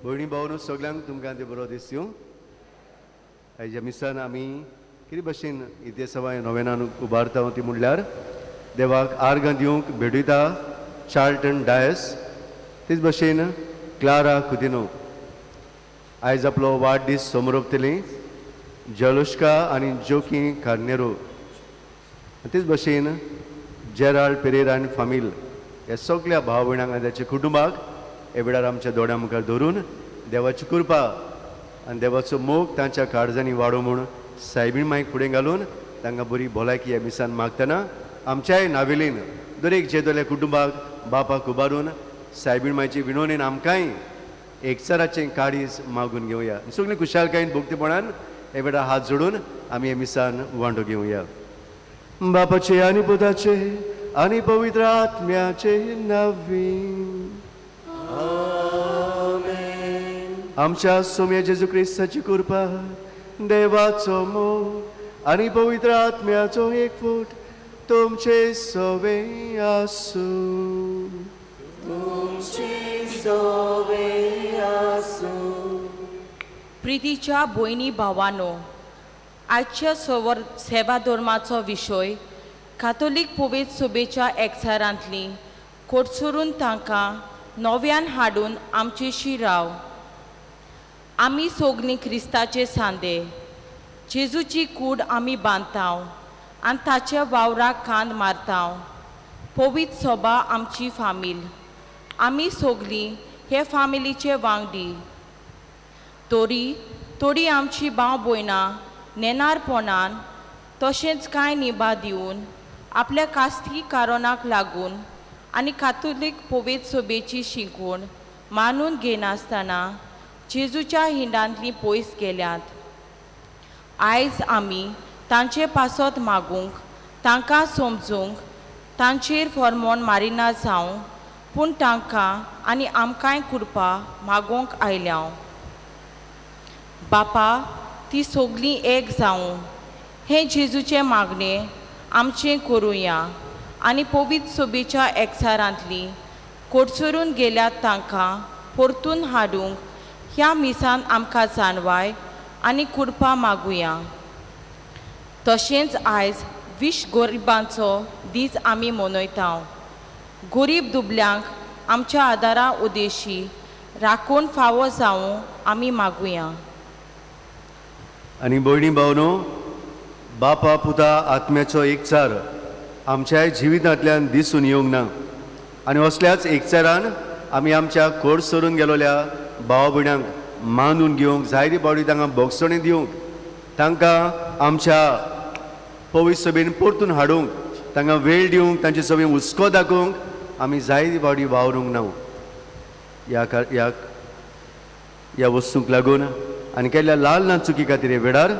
भयणी भावनो सगल्यांक तुमकां तें बरो दीस दिवं. आयच्या मिसान आमी कितें भशेन इतिहासावाय नोवेनान उबारता ती म्हणल्यार देवाक आर्गां दिवंक भेटयता चार्ल्टन डायस, तेच भशेन क्लारा कुदिनो. आयज आपलो वाडदीस समरोपतली जलुश्का आनी जोकी कार्नेरो, तेच भशेन जेराल्ड पेरेरा आनी फामील ह्या सगल्या भाव भयणांक आनी ताच्या कुटुंबाक हे वेळार आमच्या दोळ्यां मुखार धरून देवाची कृपा आनी देवाचो मोग तांच्या काळजांनी वाडो म्हूण सायबीण मायक फुडें घालून तांकां बरी भलायकी ह्या मिसान मागतना आमच्याय नावेलीन दरेक जेदोल्या कुटुंबाक बापाक उबारून सायबीण मायचे विनोणेन आमकांय एकचाराचें काळीज मागून घेवया. सगळीं खुशालकायेन भक्तीपणान हे वेळार हात जोडून आमी हे मिसान वांटो घेवया. बापाचे आनी पुताचे आनी पवित्र आत्म्याचे नांवी आमच्या सोम्या जेजू क्रिस्ताची कृपा, देवाचो मोग आनी पवित्र आत्म्याचो एकवट तुमचे सवे आसूं. तुमचे सवे आसूं. प्रितीच्या भयणी भावानो, आजच्या सेवा धर्माचो विशय कातोलीक पवित्र सभेच्या एकचारांतली कोटसरून तांकां नव्यान हाडून आमचेशी राव. आमी सगलीं क्रिस्ताचे सांदे, जेजूची कूड आमी बांदता आनी ताच्या वावराक कांद मारता. पवित्र सभा आमची फामील, आमी सगलीं हे फामिलीचे वांगडी. तरी थोडी आमची भाव भयणां नेणारपणान तशेंच कांय निभा दिवन आपल्या कास्ती कारणाक लागून आनी कातोलीक पवित्र सभेची शिकवण मानून घेनासतना जेजूच्या हिंडांतलीं पयस गेल्यात. आयज आमी तांचे पासत मागूंक, तांकां समजूंक, तांचेर फॉर्मोन मारिना जावं, पूण तांकां आनी आमकांय कृपा मागोवंक आयल्या. बापा, ती सगलीं एक जावं हें जेजूचें मागणें आमचें करुया आनी पवित्र सभेच्या एकचारांतली कोटसरून गेल्यात तांकां परतून हाडूंक ह्या मिसान आमकां जाणवाय आनी कृपा मागुया. तशेंच आयज विश गरिबांचो दीस आमी मनयता. गरीब दुबल्यांक आमच्या आदारा उद्देशी राखून फावो जावं आमी मागुया. आनी भयणी भावनो, बापा पुता आत्म्याचो एकचार आमच्याय जिवितांतल्यान दिसून येवंक ना आनी असल्याच एकचारान आमी आमच्या कोड सरून गेलोल्या भाव भयणांक मानून घेवंक, जायते फावटी तांकां भोगसणी दिवंक, तांकां आमच्या पवित्र सभेन परतून हाडूंक, तांकां वेळ दिवंक, तांचे सभेन हुस्को दाखोवंक आमी जायते फावटी वावरूंक ना. ह्या ह्या ह्या वस्तूंक लागून आनी केल्ल्या ल्हान ल्हान चुकी खातीर हे वेळार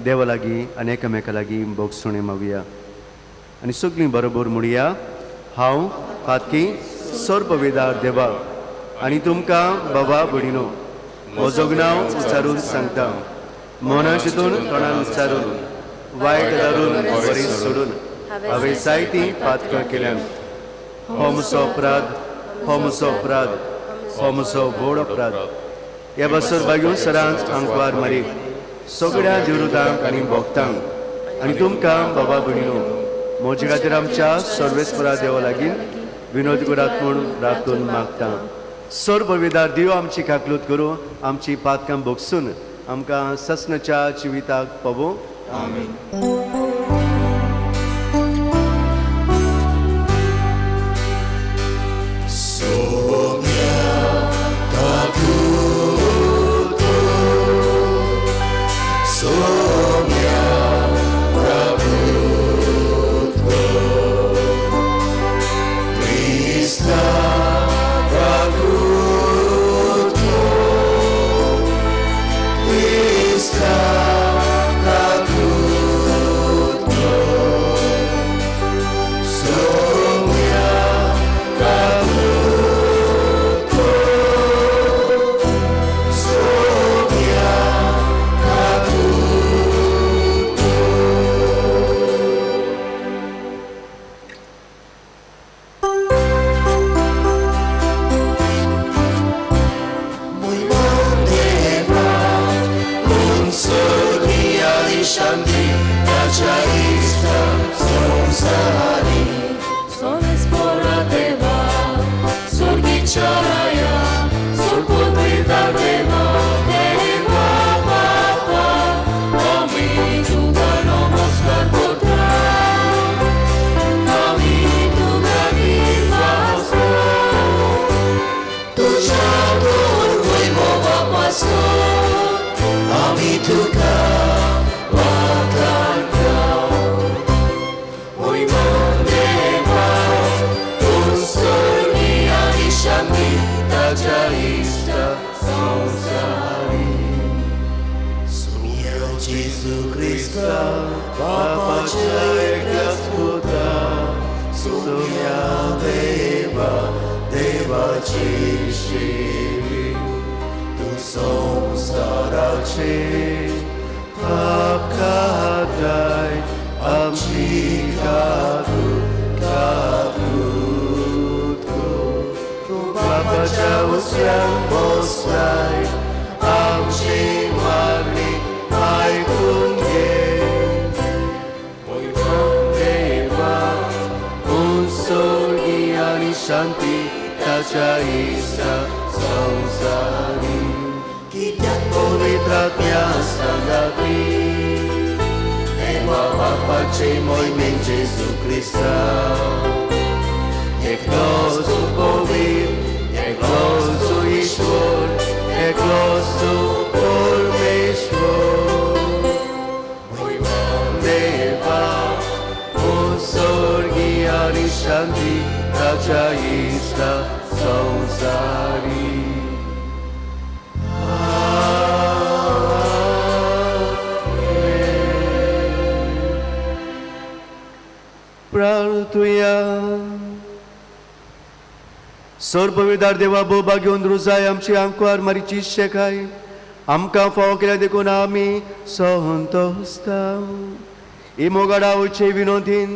देवा लागीं आनी एकामेका लागीं भोगसुणें मागुया आनी सगळीं बरोबर म्हणया, हांव पातकी सर्पवेदार देवा आनी तुमकां बाबा भयणीनो म्हजो नांव उच्चारून सांगता. मना चिंतून तोंडान उच्चारून वायट धरून बरी सोडून हांवें जायतीं पातकां केल्यात. हो म्हजो अपराध, हो म्हजो अपराध, हो म्हजो व्हड अपराध. ह्या बसर बागीव सरांच आंकवार मारी सगळ्या देवरुतांक आनी भक्तांक आनी तुमकां बाबा भयणीनो म्हजे खातीर आमच्या सर्वेस्परा देवा लागीं विनोद करात म्हूण प्रार्थून मागता. सर्वविदार देव आमची काकलूत करूं, आमची पातकां भोगसून आमकां ससनाच्या जिविताक पावों. आमेन. Krista, Krista, विचाराया सोडपवित्र देवा देवा बापा आमी तुका नमस्कार करता आमी तुका दिवासता तुज्या तर वैभवा पासत आमी तुका वाखाणता मोहिमान देवा तूं स्वर्गी आनी शांती ताच्या इश्टा संवसारी. सोम्या जेजू क्रिस्ता बापाच्या एकल्याच पुता सोम्या देवा देवाची शिरी तूं संवसाराचे पाप काडताय आमची काकूट काकूट कर. तूं बापाच्या उजव्यान बसलाय आमची मागणी आयकून घे. मोहिमान देवा तूं स्वर्गी आनी शांती ताच्या इश्टा संवसारी कित्याक पवित्र आत्म्या सांगाती देवा बापाचे मोहिमेन जेजू क्रिस्ता एकलोच पवित्र एकलोच ईश्वर एकलोच परमेश्वर. मोहिमान देवा तूं स्वर्गी आनी शांती ताच्या इश्टा संवसारी. आमेन. प्रार्थुया. सर्वविदार देवा बोबा घेवन रुजाय आमची आंकवार मारीची शेकाय आमकां फावो केल्या देखून आमी संतोस्ता. ही मोगाडा वयचे विनोदीन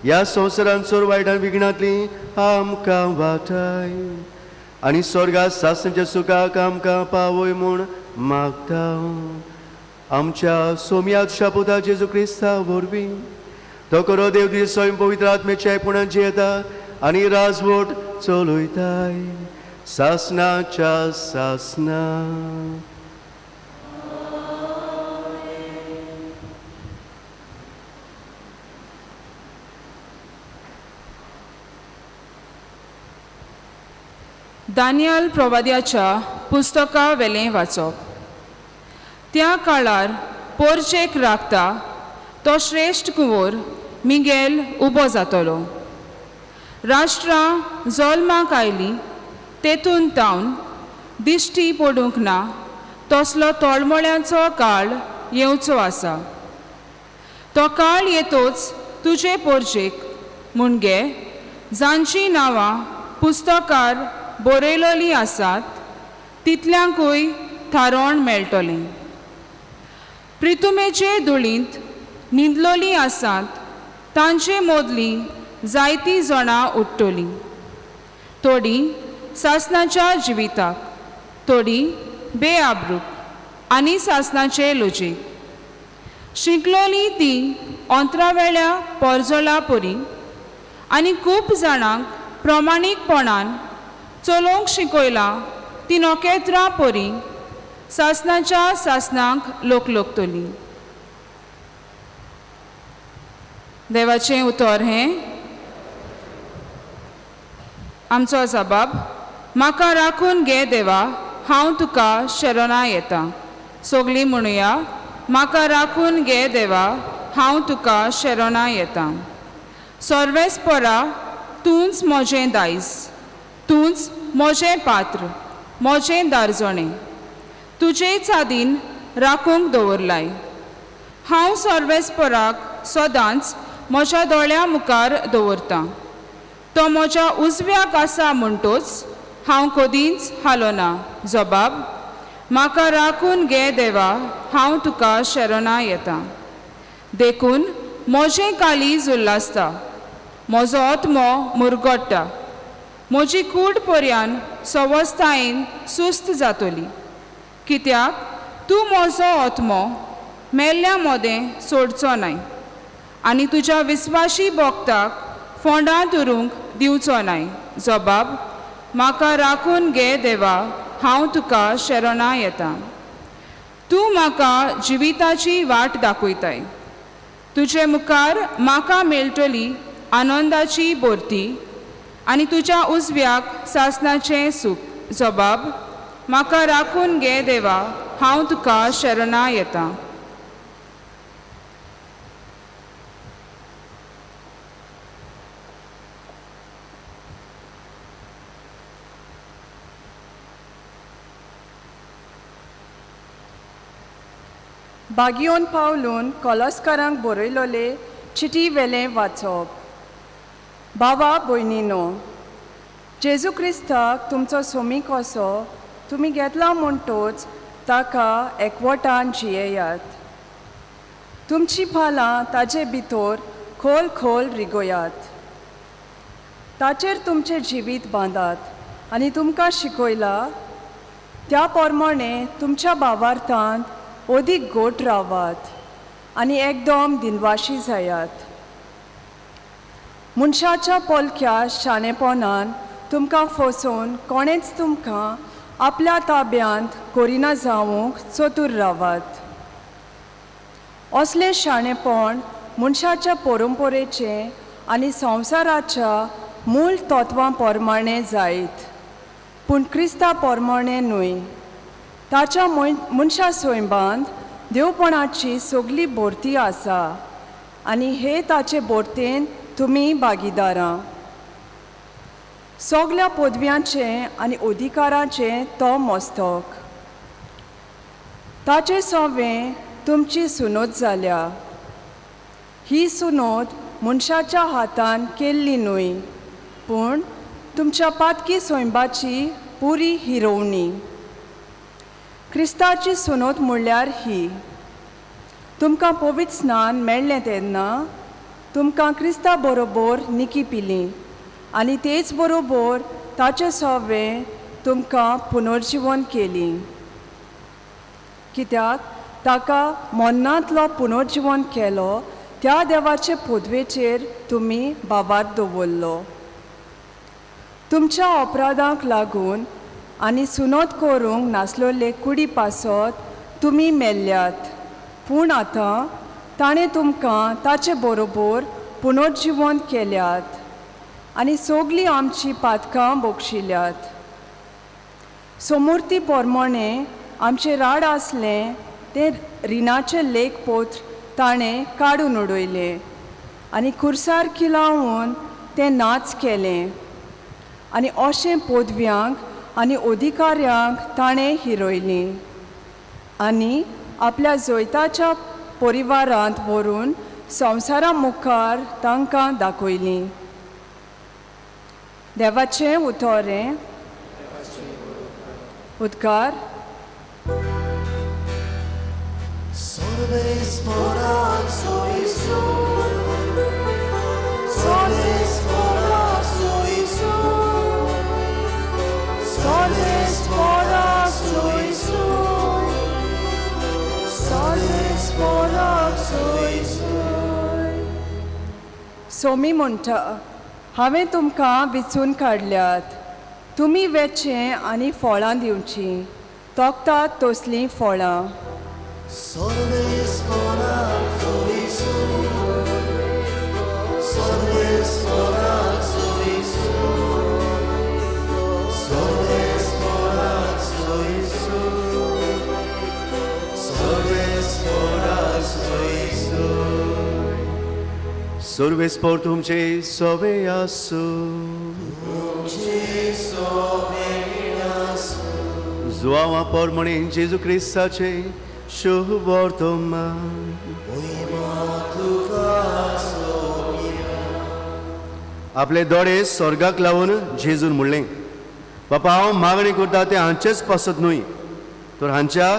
ह्या संवसारान सोर वायटान विघ्नांतली आमकां वाटाय आनी स्वर्गा सासणाच्या सुखाक आमकां पावय म्हूण मागता आमच्या सोम्या शापुता जेजू क्रिस्ता वरवीं. तो करो देव तुजे स्वयं पवित्र आत्मेच्या एकपणान जियेता आनी राजवट चलयताय सासनाच्या सासना. दानियल प्रवाद्याच्या पुस्तका वेलें वाचप. त्या काळार पोरचेक राखता तो श्रेश्ठ कुंवर मिगेल उबो जातलो. राष्ट्रां जल्माक आयलीं तेतून तावन दिश्टी पडूंक ना तसलो तळमळ्यांचो काळ येवचो आसा. तो काळ येतोच तुजे पोरचेक मुणगे जांचीं नांवां पुस्तकार बरयलोलीं आसात तितल्यांकूय थारोवण मेळटलें. प्रितुमेचे धुळींत न्हिदलोलीं आसात तांचे मदलीं जायतीं जाणां उठ्ठलीं. थोडीं सासणाच्या जिविताक, थोडीं बेआब्रूक आनी सासणाचे लजेक. शिंकलोलीं तीं ओंत्रावेल्या पोरजोला परी आनी खूब जाणांक प्रमाणीकपणान चलोवंक शिकयलां ती नखेत्रां परी सासणाच्या सासणाक लोकलोकतली. देवाचें उतर हें. आमचो जबाब. म्हाका राखून घे देवा, हांव तुका शरणा येता. सगळीं म्हणुया, म्हाका राखून घे देवा, हांव तुका शरणा येता. सर्वेस्परा तूंच म्हजें दायज, तूंच म्हजें पात्र, म्हजें दारजणें, तुजे चादीन राखूंक दवरलाय. हांव सर्वेस्पराक सदांच म्हज्या दोळ्या मुखार दवरतां. तो म्हज्या उजव्याक आसा म्हणटोच हांव कदींच हालोना. जबाब. म्हाका राखून घे देवा, हांव तुका शरणा येता. देखून म्हजें काळीज उल्हासता, म्हजो आत्मो मुरगट्टा, म्हजी कूड पर्यान सवस्तायेन सुस्त जातली. कित्याक तूं म्हजो आत्मो मेल्ल्या मोदें सोडचो नाय आनी तुज्या विस्वाशी भक्ताक फोंडांत उरूंक दिवचो नाय. जबाब. म्हाका राखून घे देवा, हांव तुका शरणा येता. तूं म्हाका जिविताची वाट दाखयताय. तुजे मुखार म्हाका मेळटली आनंदाची भरती आनी तुज्या उजव्याक सासणाचें सूख. जबाब, म्हाका राखून घे देवा, हांव तुका शरणा येता. बागियोन पावलून कोलस्कारांक बरयलोले चिटी वेलें वाचप. बाबा भयणीनो, जेजू क्रिस्ताक तुमचो सोमी कसो तुमी घेतला म्हणटोच ताका एकवटान जियेयात. तुमची फालां ताजे भितर खोल खोल रिगोयात. ताचेर तुमचें जिवीत बांदात आनी तुमकां शिकयला त्या प्रमाणे तुमच्या भावार्थांत अदीक गोट रावात आनी एकदम दिनवाशी जायात. मनशाच्या पोलक्या शाणेपणान तुमकां फसोवन कोणेच तुमकां आपल्या ताब्यांत करिना जावंक चतूर रावात. असलें शाणेपण मनशाच्या परंपरेचें आनी संवसाराच्या मूळ तत्वां प्रमाणें जायत, पूण क्रिस्ता प्रमाणें न्हय. ताच्या मनशा सैबांत देवपणाची सगली भरती आसा आनी हे ताचे भरतेन तुमी भागीदारां. सगल्या पदव्यांचें आनी अधिकाराचें तो मस्तक. ताचे सवें तुमची सुनोत जाल्या. ही सुनोत मनशाच्या हातान केल्ली न्हय, पूण तुमच्या पातकी सैबाची पुरी हिरोवणी. क्रिस्ताची सुनोत म्हणल्यार ही. तुमकां पवित्र स्नान मेळ्ळें तेन्ना तुमकां क्रिस्ता बरोबर निकी पिली आनी तेच बरोबर ताचे सवें तुमकां पुनर्जिवन केली. कित्याक ताका मन्नांतलो पुनर्जिवन केलो त्या देवाचे पदवेचेर तुमी बाबात दवरलो. तुमच्या अपराधांक लागून आनी सुनोत करूंक नासलोले कुडी पासत तुमी मेल्ल्यात, पूण आतां ताणें तुमकां ताचे बरोबर पुनर्जिवन केल्यात आनी सगलीं आमचीं पातकां बक्षिल्यात. सोमुर्ती प्रमाणें आमचें राड आसलें तें रिणाचें लेखपत्र ताणें काडून उडयलें आनी खुर्सार किलावन तें नाच केलें आनी अशें पदव्यांक आनी अधिकाऱ्यांक ताणें हिरयलीं आनी आपल्या जैताच्या परिवारांत व्हरून संवसारा मुखार तांकां दाखयलीं. देवाचें उतरें. उदकार. सोमी म्हणटा, हांवें तुमकां विचून काडल्यात, तुमी वेचें आनी फळां दिवचीं, तोखतात तसलीं फळां. सर्वेस्पोर तुमचे सवे आसूं. जुआंवा पोरमणे जेजू क्रिस्ताचे शुभ वर्तमान. आपले दोळे स्वर्गाक लावन जेजून म्हणलें, बापा हांव मागणी करता तें हांचेच पासत न्हय, तर हांच्या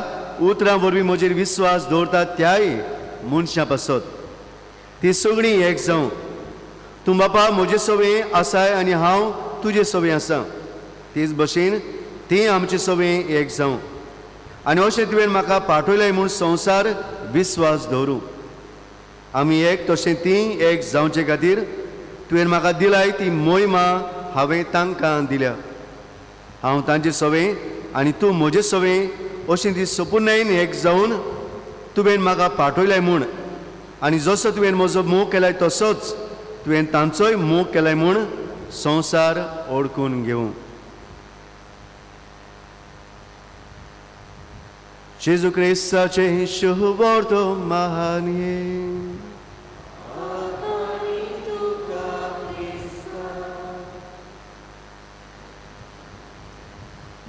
उतरां वरवीं म्हजेर विस्वास दवरता त्याय मनशां पासत. ती सगळीं एक जावं. तूं बापा म्हजे सवें आसाय आनी हांव तुजे सवें आसा, तेच भशेन ती आमचे सवें एक जावं. आनी अशें तुवें म्हाका पाठयलें म्हूण संवसार विस्वास दवरूं. आमी एक तशें ती एक जावचे खातीर तुवें म्हाका दिलाय ती मोहिमा हांवें तांकां दिल्या. हांव तांचे सवें आनी तूं म्हजे सवें अशें ती सपुर्णायेन एक जावन तुवें म्हाका पाठयलाय म्हूण, आनी जसो तुवें म्हजो मोग केलाय तसोच तुवें तांचोय मोग केलाय म्हूण संवसार ओळखून घेवं. जेजू क्रिस्ताचें शुभवर्तमान.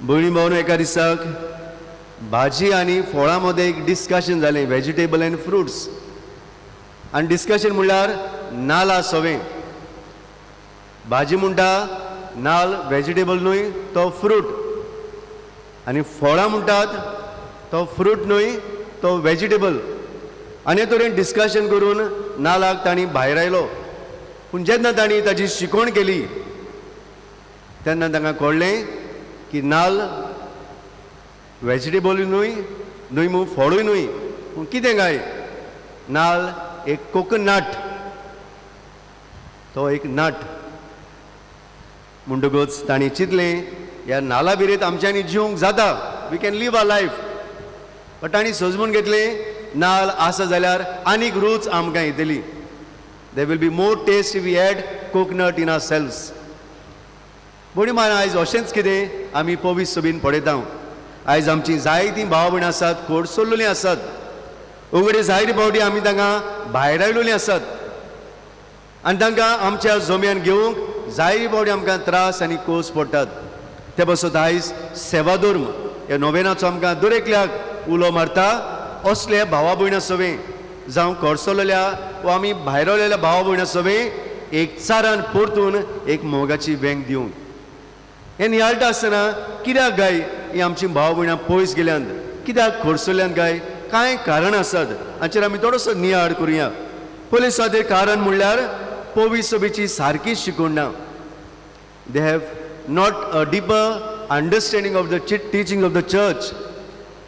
भयणी भावन, एका दिसाक भाजी आनी फळां मदें एक डिस्कशन जालें, व्हेजिटेबल एंड फ्रुट्स. आनी डिस्कशन म्हणल्यार नाला सवें. भाजी म्हणटा नाल व्हेजिटेबल न्हय तो फ्रूट, आनी फळां म्हणटात तो फ्रूट न्हय तो व्हेजिटेबल. आनी हे तरेन डिस्कशन करून नालाक तांणी भायर आयलो. पूण जेन्ना तांणी ताजी शिकवण केली तेन्ना तांकां कळ्ळें की नाल व्हेजिटेबलूय न्हय, न्हय म्हूण फळूय न्हय, पूण कितें काय नाल एक कोकोनट, तो एक नट. म्हणटकूच तांणी चिंतलें ह्या नाला बिरेत आमच्यांनी जिवंक जाता, we can live a life. But तांणी सजमून घेतलें नाल आसा जाल्यार आनीक रूच आमकां येतली, there will be more taste if we add coconut in our selves. भयणी मान, आयज अशेंच कितें आमी पवित्र सभेन पळयता. आयज आमची जायतीं भाव भयणां आसात, कोडसोल्लेलीं आसात, उगडे जायते फावटी आमी तांकां भायर आयलेलीं आसात आनी तांकां आमच्या जम्यान घेवंक जायते फावटी आमकां त्रास आनी कोस पडटात. ते पासत आयज सेवाधर्म ह्या नोवेनाचो आमकां दरेकल्याक उलो मारता, असले भावा भयणां सवें जावं कोडसोलेल्या वा आमी भायर आयलेल्या भावा भयणां सवें एक चारान परतून एक मोगाची वेंग दिवंक. हें नियाळटा आसतना कित्याक गाय ही आमची भाव भयणां पयस गेल्यान, कित्याक खर्सल्यान गाय, कांय कारण आसात हाचेर आमी थोडोसो नियाळ करुया. पयलें सादें कारण म्हणल्यार पवित्र सभेची सारकी शिकवण ना. They have not a deeper understanding of the teaching of the church.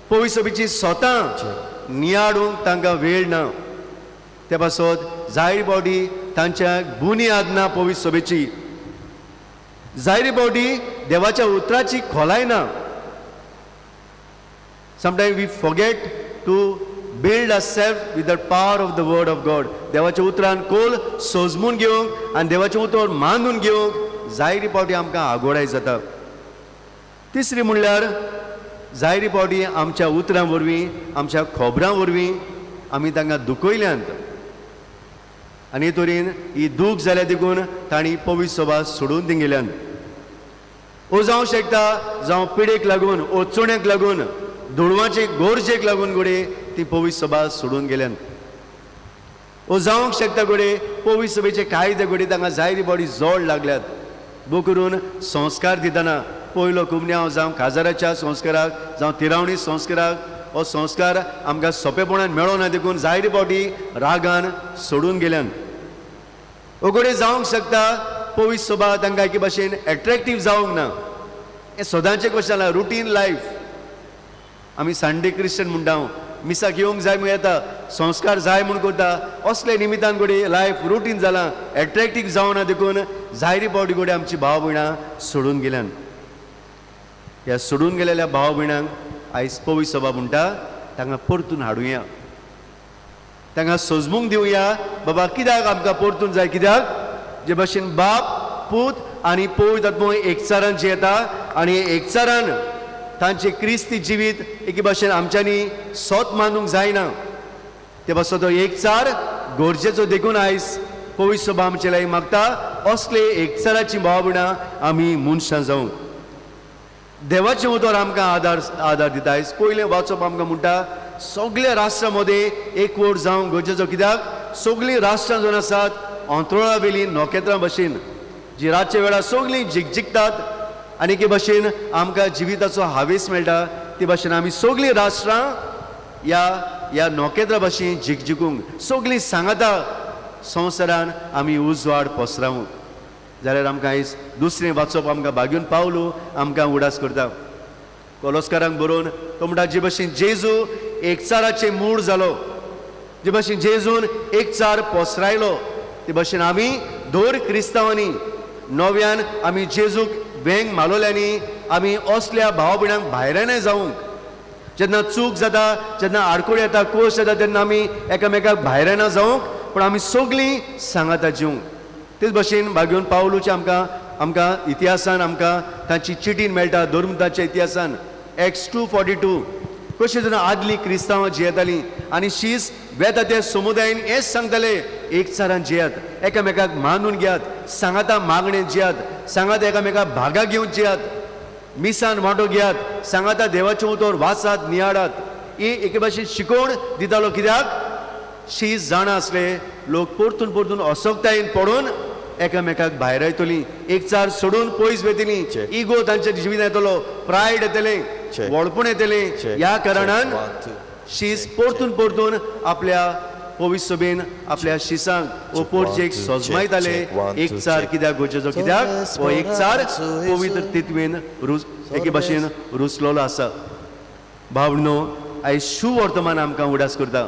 पवित्र सभेची स्वता नियाळूंक तांकां वेळ ना. ते पासत जायते फावटी तांच्या बुन्याद ना पवित्र सभेची, जायते फावटी देवाच्या उतराची खोलाय ना. Sometimes we forget to build ourselves with the power of the word of God. देवाच्या उतरान कोल सोजमून घेवंक आनी देवाचें उतर मानून घेवंक जायते फावटी आमकां आगोडाय जाता. तिसरी म्हणल्यार जायते फावटी आमच्या उतरां वरवीं, आमच्या खबरां वरवीं आमी तांकां दुखयल्यांत आनी हे तरेन ही दूख जाल्या देखून तांणी पवित्र सभा सोडून दिंगेल्यान. ओ जावं शकता जावं पिडेक लागून, ओ चुण्याक लागून, दुडवांचे गोरजेक लागून घडये ती पवित्र सभा सोडून गेल्यान. ओ जावंक शकता घडये पवित्र सभेचे कायदे घडये तांकां जायते फावटी जोड लागल्यात. बो करून संस्कार दितना पयलो कुमन्यांव जावं काजाराच्या संस्काराक जावं तिरावणी संस्काराक हो संस्कार आमकां सोंपेपणान मेळोना देखून जायते फावटी रागान सोडून गेल्यान. ओ घडये जावंक शकता पवित्र सभा तांकां एके भाशेन एट्रेक्टीव जावंक ना. हें सदांचें कशें जालां रुटीन लायफ. आमी संडे क्रिश्चन म्हणटा, मिसाक येवंक जाय म्हूण येता, संस्कार जाय म्हूण करता, असले निमितान घडये लायफ रुटीन जालां, एट्रेक्टीव जावना देखून जायते फावटी घडये आमची भाव भयणां सोडून गेल्यान. ह्या सोडून गेलेल्या भाव भयणांक आयज पवित्र सभा म्हणटा तांकां परतून हाडुया, तांकां सोजमूंक दिवया बाबा कित्याक आमकां परतून जाय. कित्याक जे भाशेन बाप पूत आनी पवित्र आत्मो एकचारान जे येता आनी एकचारान तांचें क्रिस्ती जिवीत एके भाशेन आमच्यांनी सोत मानूंक जायना. ते पासत तो एकचार गरजेचो देखून आयज पवित्र सभा आमचे लागीं मागता असले एकचाराची भाव भयणां आमी मनशां जावंक. देवाचें उतर आमकां आदार आदार दिता. आयज पयलें वाचप आमकां म्हणटा सगल्या राष्ट्रां मदें एकवट जावंक गरजेचो. कित्याक सगळीं राष्ट्रां जावन आसात अंतरोळा वेलीं नखेत्रां भशेन जी रातच्या वेळार सगळीं झिकझिकतात आनी एके भाशेन आमकां जिविताचो हावेस मेळटा. ते भाशेन आमी सगळीं राष्ट्रां ह्या ह्या नखेत्रां भशेन झिकझिकूंक सगळीं सांगाता संवसारान आमी उजवाड पसरावंक. जाल्यार आमकां आयज दुसरें वाचप आमकां भाग्यून पावलो आमकां उडास करता. कोलोस्कारांक बरोवन तो म्हणटा जे भशेन जेजू एकचाराचें मूळ जालो, जे भशेन जेजून एकचार पसरायलो, ते भशेन आमी दर क्रिस्तांवांनी नव्यान आमी जेजूक वेंग मालोल्यांनी आमी असल्या भाव भयणांक भायरानय जावंक. जेन्ना चूक जाता, जेन्ना आडखळ येता, कोश जाता, तेन्ना आमी एकामेकाक भायराना जावंक, पूण आमी सगळीं सांगाता जिवंक. तेच भशेन भाग्योन पावलूचे आमकां आमकां इतिहासान आमकां तांची चिटीन मेळटा, धर्मताच्या इतिहासान एक्स 2:42 कशें तरेन आदलीं क्रिस्तांवां जियेतालीं आनी शीस वेता त्या समुदायन हेंच सांगताले, एकचारान जियात, एकामेकाक मानून घेयात, सांगाता मागणें जियात, सांगाता एकामेकाक भागा घेवन जियात, मिसान वांटो घेयात, सांगाता देवाचें उतर वाचात, नियाळात. ही एके भाशेन शिकोवण दितालो. कित्याक शीस जाणा आसले लोक परतून परतून असक्तायेन पडून एकामेकाक भायर येतलीं, एकचार सोडून पयस वेतलीं, इगो तांच्या जिवितांत येतलो, प्रायड येतलें, व्हडपण येतलें. ह्या कारणान शीस परतून परतून आपल्या पवित्र सभेन आपल्या शिसांक वो पोरचेक सजमायताले एकचार कित्याक गरजेचो, कित्याक हो एकचार पवित्र तितवेन रुज एके भाशेन रुचलोलो आसा. भावनो आयज सुवर्तमान आमकां उडास करता.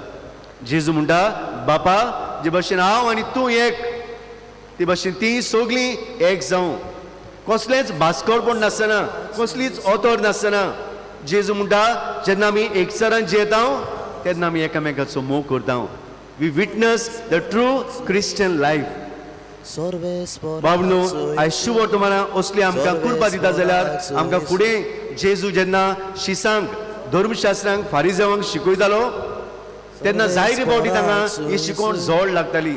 जेजू म्हणटा, बापा जे भशेन हांव आनी तूं एक, ते भशेन ती सगळीं एक जावं. कसलेंच भास्करपण नासतना, कसलीच ओतोर नासतना. जेजू म्हणटा जेन्ना आमी एकचारान जियेता तेन्ना आमी एकामेकाचो मोग करता. We witness the true Christian life. बाबनो आयज सुवर्तमाना असली आमकां कृपा दिता जाल्यार आमकां फुडें जेजू जेन्ना शिसांक, धर्मशास्त्रांक, फारिजावांक शिकयतालो तेन्ना जायते फावटी तांकां ही शिकोवण जोड लागताली,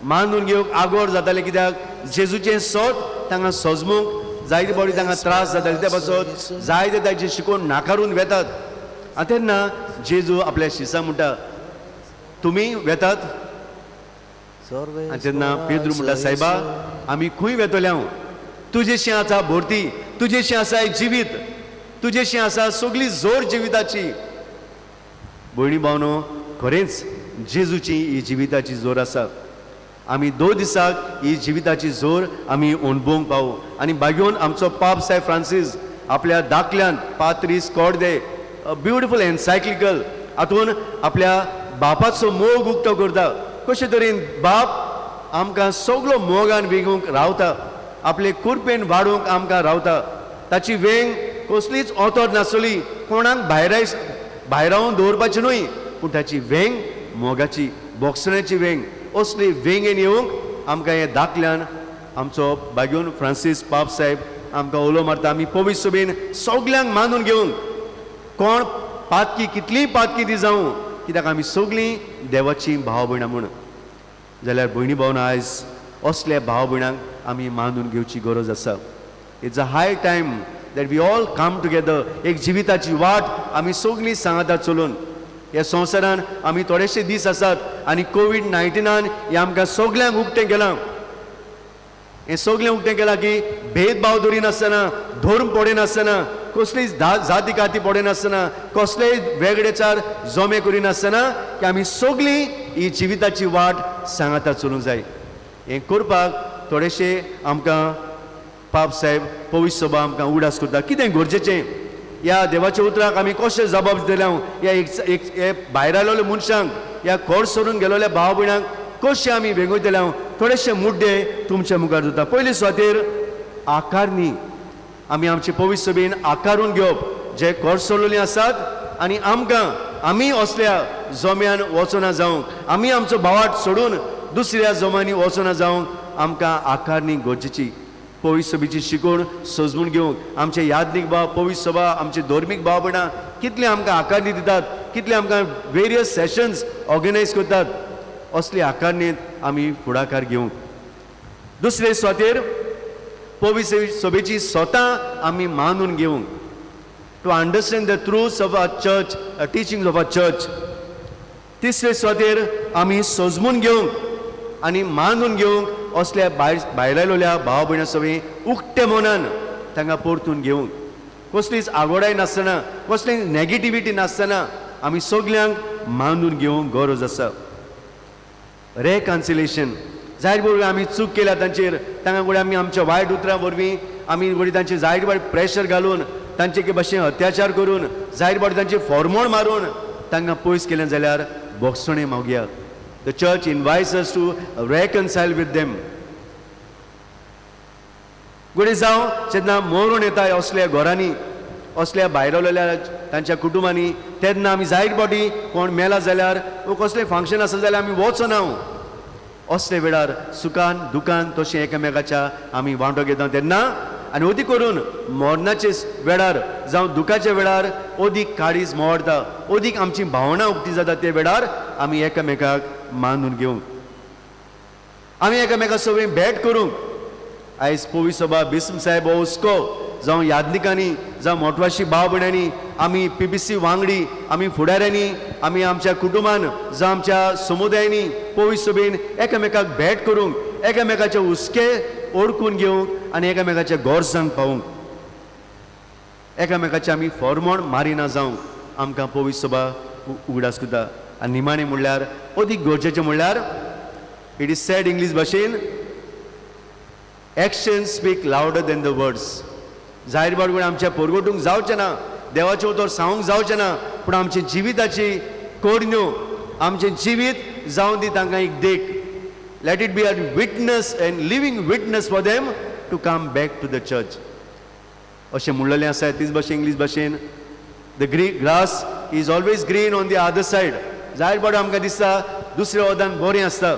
मानून घेवंक आगोर जाताले. कित्याक जेजूचें सोत तांकां सजमूंक जायते फावटी तांकां त्रास जाताले. त्या पासत जायते तांचे शिकोवन नाकारून वेतात. आनी तेन्ना जेजू आपल्या शिसां म्हणटा, तुमी वेतात? आनी तेन्ना पेद्रू म्हणटा, सायबा आमी खंय वेतले? हांव तुजेशी आसा भरती, तुजेशी आसा जिवीत, तुजेशी आसा सगळी जोर जिविताची. भयणी भावनो, खरेंच जेजूची ही जिविताची जोर आसा. आमी 2 दिसाक ही जिविताची जोर आमी अणभवंक पावू. आनी बागेवन आमचो पाप साहेब फ्रांसीस आपल्या दाखल्यान पात्रीस कॉर्दे ब्युटिफूल एन्सायक्लिकल हातून आपल्या बापाचो मोग उक्तो करता. कशे तरेन बाप आमकां सगलो मोगान वेगूंक रावता, आपले कुरपेन वाडोवंक आमकां रावता. ताची वेंग कसलीच ओतोर नासली, कोणाक भायरावन दवरपाची न्हय, पूण ताची वेंग मोगाची, बोगसण्याची वेंग. असली वेंगेन येवंक आमकां हे दाखल्यान आमचो बागेवन फ्रांसीस पाप साहेब आमकां उलो मारता. आमी पवित्र सभेन सगल्यांक मानून घेवंक, कोण पातकी कितलीय पातकी ती जावं, कित्याक आमी सगळीं देवाची भाव भयणां म्हूण. जाल्यार भयणी भावना आयज असल्या भाव भयणांक आमी मानून घेवची गरज आसा. It's a high time that we all come together. एक जिविताची वाट आमी सगळीं सांगाता चलून ह्या संवसारान आमी थोडेशे दीस आसात आनी कोवीड-19 हें आमकां सगल्यांक उक्तें केलां. हें सगळें उक्तें केलां की भेदभाव दवरिनासतना, धर्म पडयनासतना, कसलीच जाती काती पडयनासतना, कसलेय वेगळेचार जमे करिनासतना की आमी सगळीं ही जिविताची वाट सांगाता चलूंक जाय. हें करपाक थोडेशे आमकां पाप साहेब पवित्र सभा आमकां उडास करता. कितें गरजेचें ह्या देवाच्या उतराक आमी कशें जबाब दितले? ह्या एक हे भायर आयलेल्या मनशांक, ह्या खोर सोडून गेलोल्या भाव भयणांक कशें आमी वेंगयतले? हांव थोडेशे मुद्दे तुमच्या मुखार दवरता. पयले सुवातेर आकारणी, आमी आमचे पवित्र सभेन आकारून घेवप जे खोर सोडलेले आसात आनी आमकां आमी असल्या जम्यान वचना जावंक, आमी आमचो भावाट सोडून दुसऱ्या जमांनी वचना जावंक आमकां आकारणी गरजेची. पवित्र सभेची शिकोवण सजमून घेवंक आमचे याज्ञीक भाव, पवित्र सभा, आमचे धर्मीक भाव भयणां कितले आमकां आकारणी दितात, कितले आमकां वेरियस सेशन्स ऑर्गनायज करतात, असली आकारणींत आमी फुडाकार घेवंक. दुसरे सुवातेर पवित्र सभेची स्वता आमी मानून घेवंक. To understand the truths of our church, teachings of our church. तिसरे सुवातेर आमी सजमून घेवंक आनी मानून घेवंक असल्या भायर आयलोल्या भाव भयणां सगळीं उक्ते मनान तांकां परतून घेवंक, कसलीच आगोडाय नासतना, कसली नेगेटिविटी नासतना आमी सगल्यांक मानून घेवंक गरज आसा. रेकन्सिलेशन, जायते वरवीं आमी चूक केल्या तांचेर, तांकां घडये आमी आमच्या वायट उतरां वरवीं आमी घडये तांचेर जायते फावटी प्रेशर घालून, तांचे एके भाशेन अत्याचार करून, जायते फावटी तांचे फॉर्मोण मारून तांकां पयस केलें जाल्यार बोगसणें मागया. The church invites us to reconcile with them. घडये जावं जेन्ना मरून येता असल्या घरांनी, असल्या भायरवलेल्या तांच्या कुटुंबांनी, तेन्ना आमी जायत फावटी कोण मेला जाल्यार वो कसलें फंक्शन आसा जाल्यार आमी वचना. असले वेळार सुखान दुखान तशें एकामेकाच्या आमी वांटो घेता तेन्ना, आनी अदीक करून मरणाचे वेळार जावं दुखाच्या वेळार अदीक काळीज मोडटा, अदीक आमची भावनां उक्ती जाता. ते वेळार आमी एकामेकाक मानून घेवंक, आमी एकामेका सगळीं भेट करूंक. आयज पवी सभा बिस्म साहेब हो हुस्को जावं यादनिकांनी जावं मोटवाशी भाव भयणांनी, आमी पीपीसी वांगडी, आमी फुडाऱ्यांनी, आमी आमच्या कुटुंबान जावं आमच्या समुदायांनी पवी सभेन एकामेकाक भेट करूंक, एकामेकाचे हुस्के ओळखून घेवंक आनी एकामेकाच्या गरजांक पावूंक, एकामेकाचे आमी फॉर्मोण मारिना जावंक आमकां पवी सभा उगडास करता. आनी निमाणें म्हणल्यार अदीक गरजेचें म्हणल्यार it is sad English भाशेन, action speak louder than the words. जाहीर बाडगुण आमच्या पोरगोटूंक जावचें ना, देवाचें उतर सांगूंक जावचें ना, पूण आमच्या जिविताची कोरण्यो, आमचें जिवीत जावं दी तांकां एक देख. Let it be a witness and living witness for them to come back to the church. अशें म्हणलेलें आसा तीच भाशेन इंग्लीश भाशेन, the grass is always green on the other side. जाहीर बाडू आमकां दिसता दुसऱ्या वदान बरें आसता,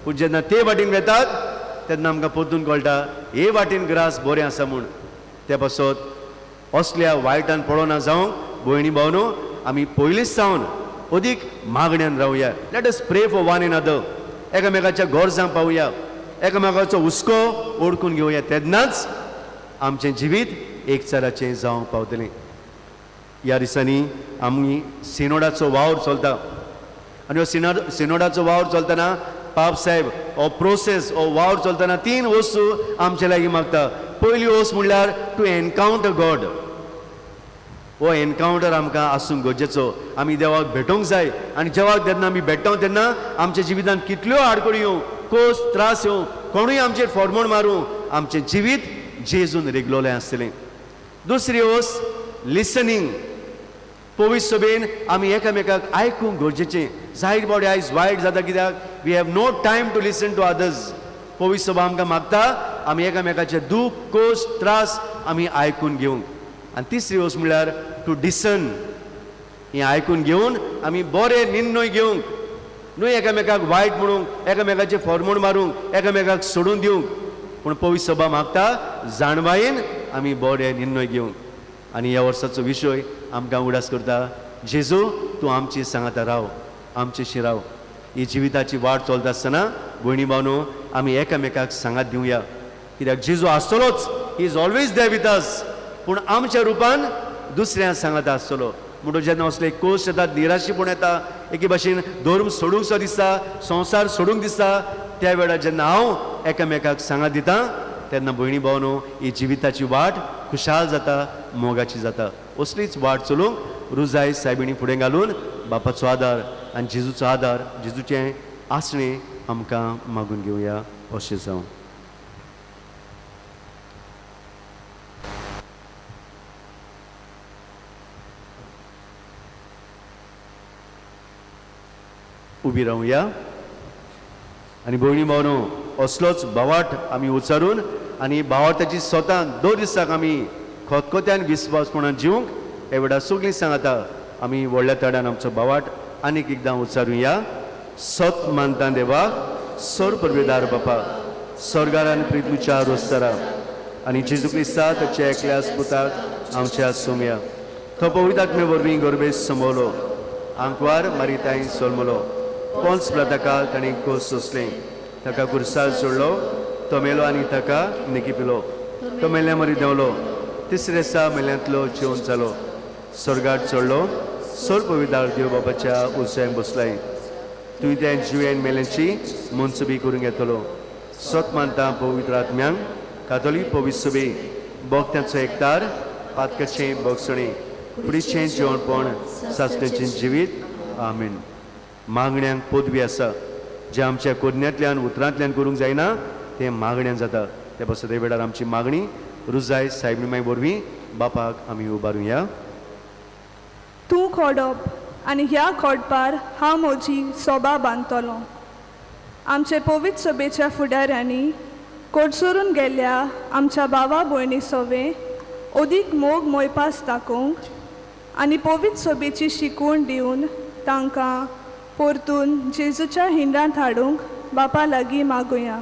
पूण जेन्ना ते वाटेन वेतात तेन्ना आमकां परतून कळटा हे वाटेन ग्रास बरें आसा म्हूण. ते पासत असल्या वायटान पडना जावंक भयणी भावनो आमी पयलींच सावन अदीक मागण्यान रावया. Let us pray for one another. एकामेकाच्या गरजांक पावया, एकामेकाचो हुस्को ओळखून घेवया, तेन्नाच आमचें जिवीत एकचाराचें जावंक पावतलें. ह्या दिसांनी आमी सिनोडाचो वावर चलता आनी हो सिनोडाचो वावर चलतना पाप साहेब हो प्रोसेस हो वावर चलतना तीन वस्तू आमचे लागीं मागता. पयली वस्त म्हणल्यार टू एनकावंटर गॉड. हो एनकावंटर आमकां आसूंक गरजेचो. आमी देवाक भेटोवंक जाय आनी देवाक जेन्ना आमी भेटता तेन्ना आमच्या जिवितांत कितल्यो आडखळी येवं, कोस त्रास येवं, कोणूय आमचेर फॉर्मोण मारूं, आमचें जिवीत जेजून रिगलोलें आसतलें. दुसरी वस्त लिसनींग. पवित्र सभेन आमी एकामेकाक आयकूंक गरजेचें. जायत बॉडी आयज वायट जाता कित्याक we have no time to listen to others. पवित्र सभा आमकां मागता आमी एकामेकाचे दूख कोस त्रास आमी आयकून घेवंक. आनी तिसरी वस्त म्हणल्यार टू डिसन. हें आयकून घेवन आमी बरे निर्णय घेवंक, न्हय एकामेकाक वायट म्हणूंक, एकामेकाचे फॉर्मोण मारूंक, एकामेकाक सोडून दिवंक, पूण पवित्र सभा मागता जाणवायेन आमी बरे निर्णय घेवंक. आनी ह्या वर्साचो विशय आमकां उगडास करता, जेजू तूं आमची सांगाता राव, आमचेशी राव. ही जिविताची वाट चलता आसतना भयणी भावनो आमी एकामेकाक सांगात दिवया, कित्याक जेजू आसतलोच, he is always there with us, पूण आमच्या रुपान दुसऱ्या सांगाता आसतलो. म्हणून जेन्ना असले कोश येतात, निराशीपण येता, एके भाशेन धर्म सोडूंक सो दिसता, संवसार सोडूंक दिसता, त्या वेळार जेन्ना हांव एकामेकाक सांगात दिता तेन्ना भयणी भावनो ही जिविताची वाट खुशाल जाता, मोगाची जाता. असलीच वाट चलूंक रुजाय सायबिणी फुडें घालून बापाचो आदार आनी जेजूचो आदार, जेजूचें आसणें आमकां मागून घेवया. अशें जावं. उबी रावया आनी भयणी भावनो असलोच भावाट आमी उच्चारून आनी भावार्थाची स्वता दर दिसाक आमी खतखत्यान विस्वासपणान जिवंक हे वेळार सगळीं सांगता आमी व्हडल्या तड्यान आमचो भावाट आनीक एकदां उच्चारुया. सत मानता देवा, सर परवेदार बापा, स्वर्गार आनी पृथ्वीच्या रोस्तारा आनी जेजू क्रिस्ता ताच्या एकल्या पुताक आमच्या सोमया, तो पवित्र आत्मे वरवीं गर्भेस समवलो, आंकवार मारिताई सोलमलो, पोन्स प्लाताकाल ताणें कोस सोंसलें, ताका कुर्सार सोडलो, तो मेलो आनी ताका निकिपिलो, तो मेल्ल्या मरी देंवलो, तिसरे दिसा मेल्यांतलो जेवन जालो, स्वर्गार चडलो, सर पवित्र देव बाबाच्या उजव्यान बसलाय, तुवें त्या जिवेन मेल्यांची मनसुबी करूंक येतलो. सत मानता पवित्र आत्म्यांक, कातोलीक पवित्र सभे, बोगत्यांचो एकतार, पातकाचें बोगसणें, कुडीचें जेवणपण, सासण्याचें जिवीत. आमेन. मागण्यांक पदवी आसा, जें आमच्या कोरण्यांतल्यान उतरांतल्यान करूंक जायना तें मागण्यान जाता. ते पासत हे वेळार आमची मागणी रुजाय सायबीमाय वरवीं बापाक आमी उबारुया. तूं खोडप आनी ह्या खोडपार हांव म्हजी सोबा बांदतलो. आमचे पवित्र सभेच्या फुडाऱ्यांनी, कोडसरून गेल्ल्या आमच्या भावा भयणी सोवे अदीक मोग मोयपास दाखोवंक आनी पवित्र सोबेची शिकवण दिवन तांकां परतून जेजूच्या हिंडांत हाडूंक बापा लागीं मागुया.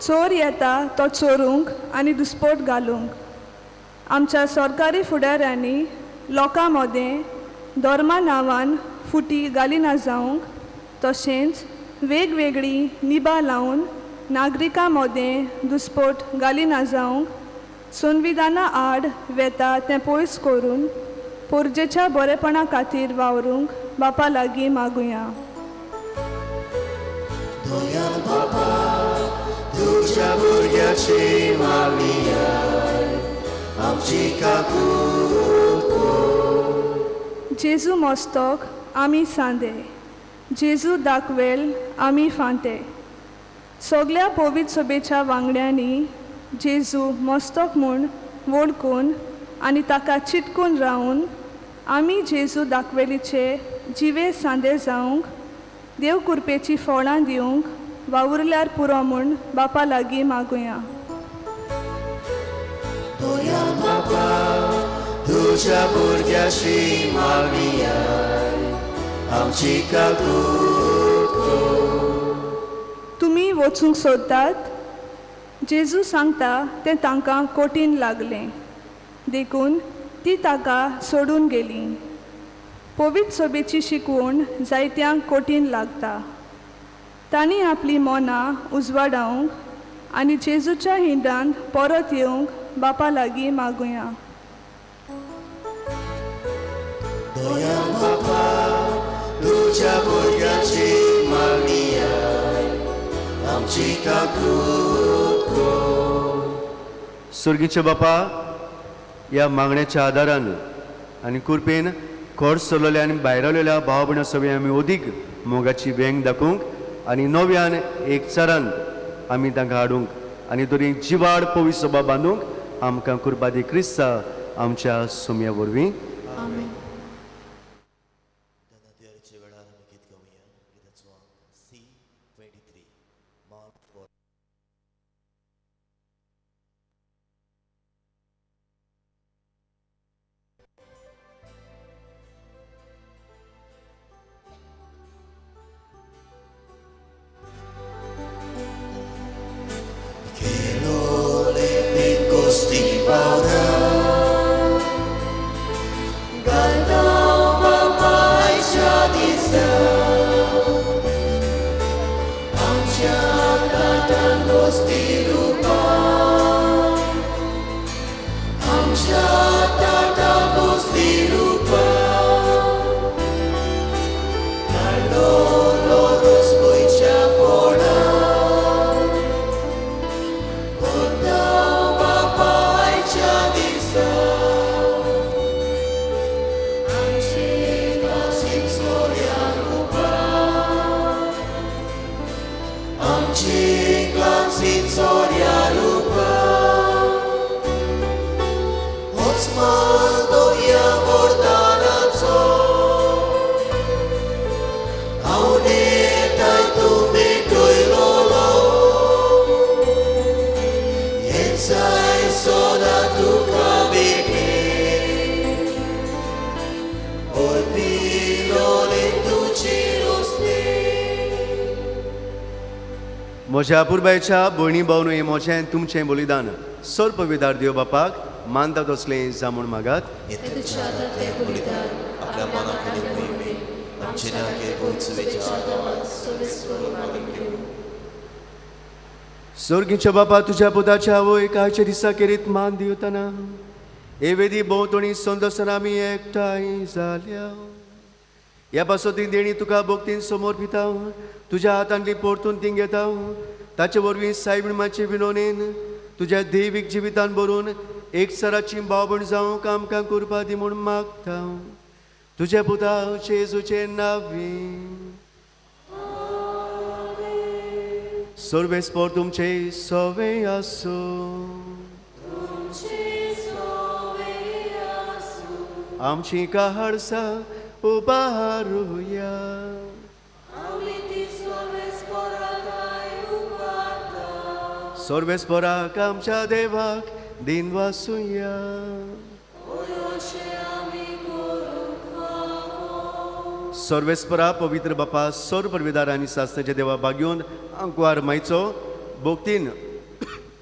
चोर येता तो चोरूंक आनी दुस्पोट घालूंक. आमच्या सरकारी फुडाऱ्यांनी लोकां मदें धर्मा नांवान फुटी घालिना जावंक तशेंच वेगवेगळीं निबां लावन नागरिकां मदें दुस्पोट घालिना जावंक संविधाना आड वेता तें पयस करून पोरजेच्या बरेपणा खातीर वावरूंक बापा लागीं मागुया. जेजू मस्तक आमी सांदे, जेजू दाखवेल आमी फांते. सगल्या पवित्र सभेच्या वांगड्यांनी जेजू मस्तक म्हूण वळखून आनी ताका चिटकून रावून आमी जेजू दाखवेलीचे जिवे सांदे जावंक देव कुरपेची फळां दिवंक वावुरल्यार पुरो म्हूण बापा लागीं मागुया. तुमी वचूंक सोदतात? जेजू सांगता तें तांकां कठीण लागलें, देखून ती ताका सोडून गेली. पवित्र सभेची शिकवण जायत्यांक कठीण लागता. तांणी आपली मनां उजवाडावंक आनी जेजूच्या हिंडांत परत येवंक बापा लागीं मागुया. स्वर्गीचे बापा, ह्या मागण्याच्या आदारान आनी कुरपेन खोड सरलेल्या आनी भायरावलेल्या भाव भयणां सगळीं आमी अदीक मोगाची वेंग दाखोवंक आनी नव्यान एकचारान आमी तांकां हाडूंक आनी तरी जिवाड पवित्र सभा बांदूंक आमकां कुरपा दी क्रिस्ता आमच्या सोम्या वरवीं. म्हज्या पुरबायच्या भयणी भावनो, हें म्हजें तुमचें बलिदान सर्पविदार देव बापाक मानता तसलें जामून मागात. स्वर्गीच्या बापा, तुज्या पुताच्या आवय कायच्या दिसा केरीत मान दिवतना हे वेदी भोंवतणी संदसना आमी एकठांय जाल्या. ह्या पासत ती देणी तुका भक्तीन समोर पिता, तुज्या हातांतली परतून ती घेता. ताचे वरवीं सायबीण विनोनेन तुज्या दैवीक जिवितान भरून एकसराची भावभण जावंक आमकां कुरपा दी म्हूण मागता. तुज्या पुता जेजूचे नांवे. सर्वेस्पोर तुमचे सवे आसूं. आमची काळसा उबारुया. सर्वेस्पराक आमच्या देवाक दिनवासुया. सर्वेस्परा पवित्र बापा सर्व परवेदार आनी सासणाच्या देवा बागयोन आंकवार मायचो भोक्तीन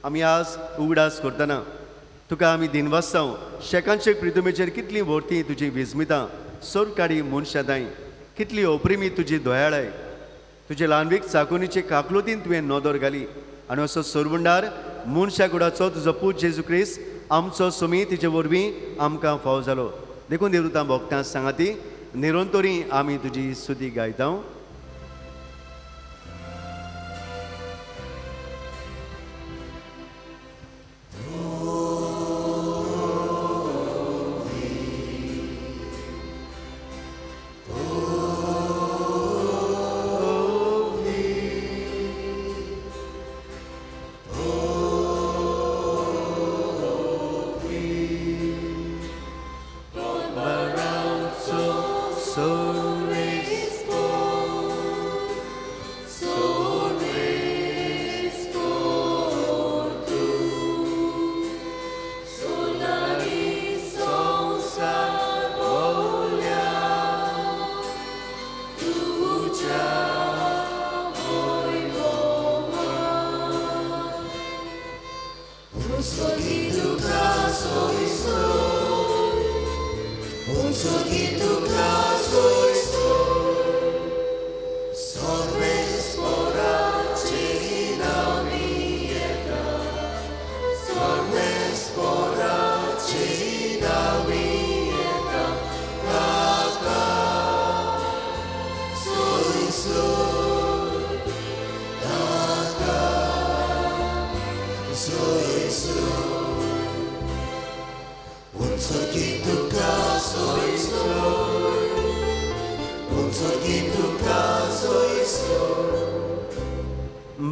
आमी आज उगडास करतना तुका आमी दिनवासताव. शेकांशेक प्रितुमेचेर कितली व्हरती तुजी विस्मितां सर्व काडी मनशां कितली ओप्रिमी तुजी दयाळाय. तुजे ल्हानवीक चाकोनीचे काकलुतीन तुवें नदर घाली आनी असो सरवंडार मनशा कुडाचो तुजो पूत जेजू क्रिस्त आमचो सुमी तिचे वरवीं आमकां फावो जालो. देखून देवदूतां भोगतां सांगाती निरंतरी आमी तुजी स्तुती गायता.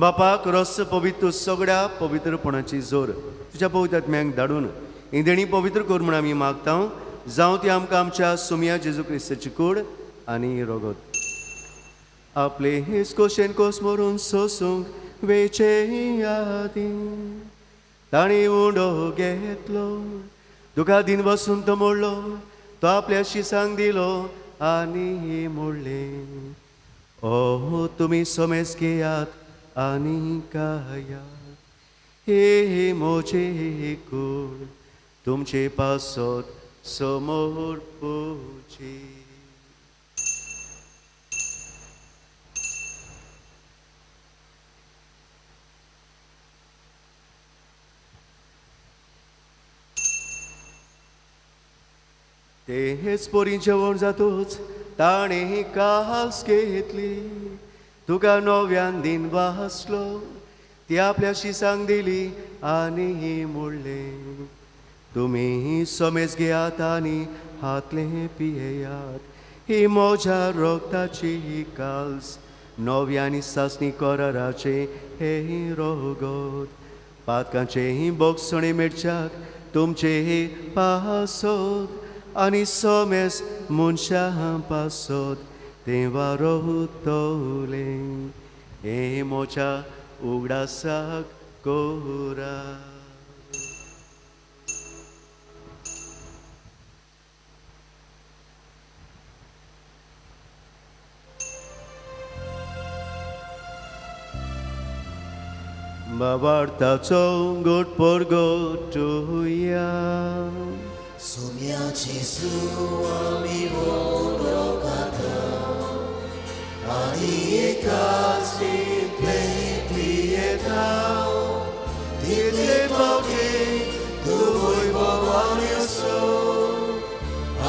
बापाक रस पवित्र सगळ्या पवित्रपणाची जोर तुज्या पवित्र आत्म्यांक धाडून इंदेणी पवित्र कर म्हूण आमी मागता. जावं ती आमकां आमच्या सुमया जेजू क्रिस्ताची कूड आनी रोगत. आपले हेच कोशेन कोस मरून सोसूंक वेचे आदीं ताणी उंडो घेतलो, तुका दिन बसून तो मोडलो, तो आपल्या शिसांक दिलो आनी मोडलें, ओ तुमी समेज घेयात आनी कायात, हे मोजे कूड तुमचे पासत समोर पोची. ते हेच पोरी जेवण जातूच ताणें कास घेतली, तुका नव्यान दिन वासलो, ती आपल्या शिसांक दिली आनी मोडलें, तुमी समेज घेयात आनी हातले पियेयात, ही म्हज्या रोगताची काल्स नव्या आनी सासणी कराराचे हे रोगत, पातकांचे बोगसणे मेळच्याक तुमचे पासत आनी समेज मनशां पासत तेवा रोवतले, हे म्हज्या उगडासाक कोरा. बाबार्थाचो गोट परगटुया. सुम्या जेजू आमी वळखता आनी एकाच तितले पियेता, तितले फावटी तूं वैभवान असो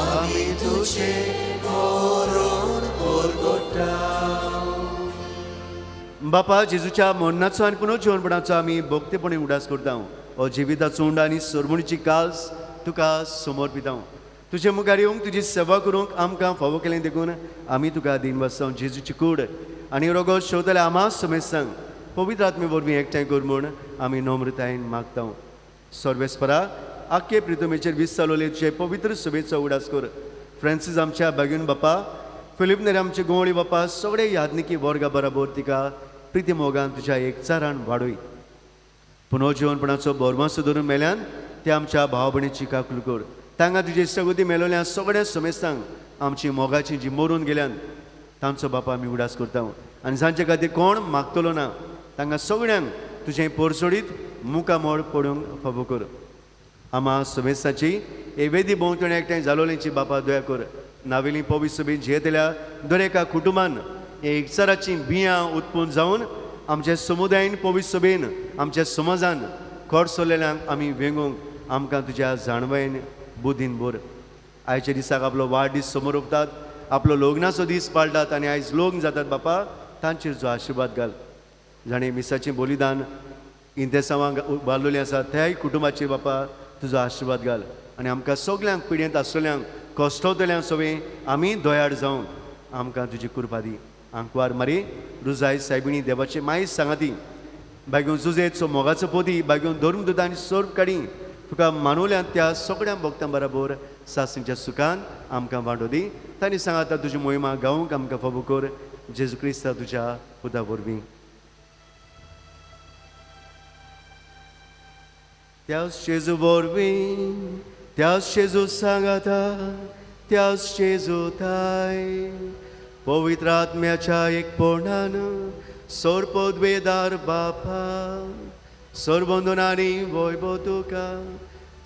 आमी तुजें मरण परगटा. बापा जेजूच्या मरणाचो आनी पुनर्जीवनपणाचो आमी भक्तीपणी उडास करता. हो जिविताचो उंड आनी सरमणीची काल्स तुका समर्पिता. तुजे मुखार येवंक तुजी सेवा करूंक आमकां फावो केलें देखून आमी तुका दिनवासता. जेजूची कूड आनी रोगो शोधले आमा समेस्तांक पवित्र आत्मे वरवीं एकठांय कर म्हूण आमी नम्रतायेन मागता. सर्वेस्परा आख्खे प्रितमेचेर विस्सालोले तुजे पवित्र सभेचो उडास कर. फ्रांसीस आमच्या बागीन बापा, फिलीप नेरी आमचे गोवळी बापा, सगळे यादनिकी वर्गा बराबर तिका प्रिती मोगान तुज्या एकचारान वाडय. पुनर्जिवनपणाचो बोरमासो धरून मेल्यान ते आमच्या भाव भयणीची काकूल कर. तांकां तुजे सगती मेलोल्या सगळ्या समेस्तांक आमची मोगाची जी मरून गेल्यान तांचो बापा आमी उडास करता आनी जांचे खातीर कोण मागतलो ना तांकां सगळ्यांक तुजें पोरसोडीत मुखामोड पडूंक फावो कर. आमा समेस्ताची हे वेदी भोंवतणी एकठांय जालोल्यांची बापा दया कर. नावेली पवित्र सभेन जियेतल्या दर एका कुटुंबान हे एकचाराचीं बियां उत्पन्न जावन आमच्या समुदायन पवित्र सभेन आमच्या समाजान खोडसोलेल्यांक आमी वेंगोवंक आमकां तुज्या जाणवयन बुद्धीन भर. आयच्या दिसाक आपलो वाडदीस समोर उरतात, आपलो लग्नाचो दीस पाळटात आनी आयज लग्न जातात बापा, तांचेर जो आशिर्वाद घाल. जाणें मिसाचें बलिदान इंतेसांवांक बांदलेलें आसा त्याय कुटुंबाचेर बापा तुजो आशिर्वाद घाल आनी आमकां सगल्यांक पिड्येंत आसलेल्यांक कश्टवतल्यांक सगळें आमी दयाळ जावंक आमकां तुजी कृपा दी. आंकवार मारी रुजाय सायबिणी देवाचे मायज सांगाती बागेवन जुजेचो मोगाचो पोदी बागेवन धर्मदूत आनी सर्व काडी तुका मानवल्यान त्या सगळ्या भक्तां बराबर सासणीच्या सुखान आमकां वांटो दी. तांणी सांगाता तुजी मोहिमा गावंक आमकां फावो कर. जेजू क्रिस्ता तुज्या पुता वरवीं. त्याच जेजू वरवीं, त्याच जेजू सांगाता, त्याच जेजू थाय पवित्र आत्म्याच्या एकपणान सर्वपदवेदार बापा सर्वंदनानी वैभव तुका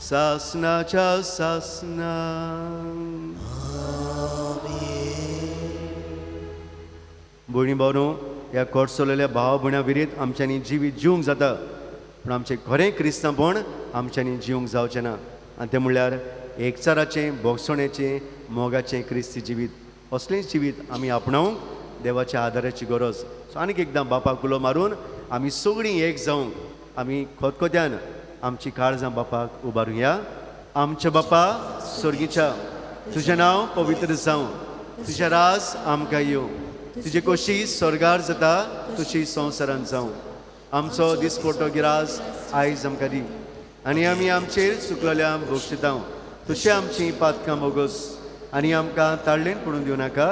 सासनाच्या सासना. भयणी भावनो, ह्या कोडसोलेल्या भाव भयणा विरीत आमच्यांनी जिवीत जिवंक जाता, पूण आमचें खरें क्रिस्तांवपण आमच्यांनी जिवंक जावचें ना. आनी तें म्हणल्यार एकचाराचें, भोगसणेचें, मोगाचें क्रिस्ती जिवीत. असलें जिवीत आमी आपणावंक देवाच्या आदाराची गरज. सो आनीक एकदां बापाक उलो मारून आमी सगळीं एक जावंक आमी खोतखोत्यान आमची काळजां बापाक उबारुया. आमच्या बापा स्वर्गीच्या, तुजें नांव पवित्र जावं, तुजें राज आमकां येवं, तुजी कोशी स्वर्गार जाता तशी संवसारांत जावं. आमचो दिसपट्टो गिरास आयज आमकां दी आनी आमी आमचेर चुकलेल्या भोगशितां तशें आमचीं पातकां बोगस आनी आमकां ताळ्ळेन पडून दिवं नाका,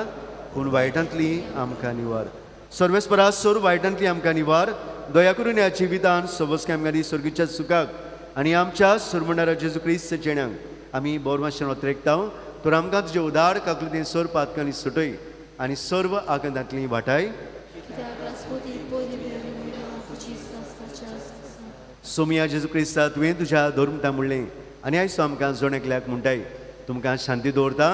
पूण वायटांतली आमकां निवार. सर्वेस्परा सोर वायटांतली आमकां निवार. दया करून ह्या जिवितान सबसकाय आमकां दी स्वर्गीच्या सुखाक आनी आमच्या सुरमणारा जेजू क्रिस्त जेण्यांक आमी बोरमाशेन ओतरेकता. तर आमकां तुजे उदार काकलुतीन सोर पातकांनी सुटय आनी सर्व आगंदांतली वाटाय. सोमिया जेजू क्रिस्ता, तुवें तुज्या धर्मता म्हणलें आनी आयज तूं आमकां जण एकल्याक म्हणटाय, तुमकां शांती दवरता,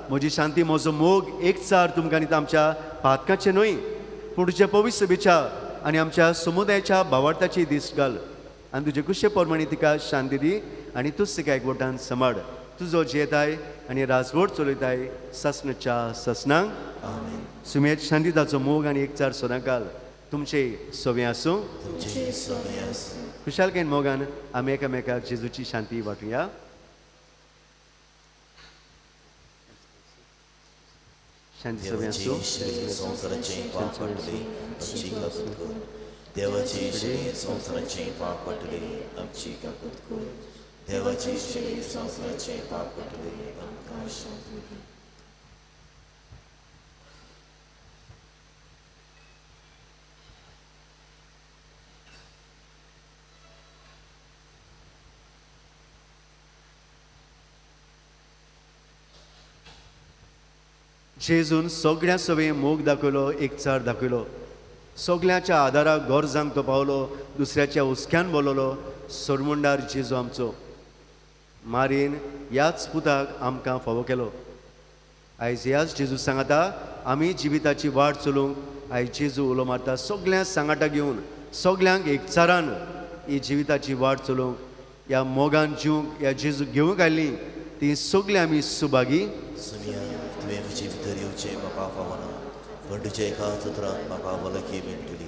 म्हजी शांती म्हजो मोग एकचार तुमकां न्ही आमच्या पातकाचें न्हय पूण तुज्या पवित्र सभेच्या आनी आमच्या समुदायाच्या भावार्थाची दीस घाल आनी तुजे कुशे प्रमाणे तिका शांती दी आनी तूंच तिका एकवटान सांबाळ. तुजो जियेताय आनी राजवट चलयताय सासणाच्या सासणांक. सुमेत शांती, ताचो मोग आनी एकचार सदांकाल तुमचे सवे आसूं. खुशालकायेन मोगान आमी एकामेकाक जेजूची शांती वांटुया. शांती सवे आसूं. देवाची संवसाराचें पाप पडटले आमची काकूत कर. देवाची संवसाराचें पाप पडटले आमकां शांती दी. जेजून सगळ्या सवे मोग दाखयलो, एकचार दाखयलो, सगळ्याच्या आदाराक गरजांक तो पावलो, दुसऱ्याच्या हुस्क्यान बोललो. सरमुंडार जेजू आमचो मारीन ह्याच पुताक आमकां फावो केलो. आयज ह्याच जेजू सांगाता आमी जिविताची वाट चलोवंक आयज जेजू उलो मारता. सगळ्यांक सांगाटा घेवन सगळ्यांक एकचारान ही जिविताची वाट चलोवंक ह्या मोगान जिवंक ह्या जेजू घेवंक आयलीं ती सगळीं आमी सुभागी. तुवें म्हजे भितर येवचें म्हाका फावना, पूण तुज्या एका सत्रांत म्हाका वलखी मेळटली.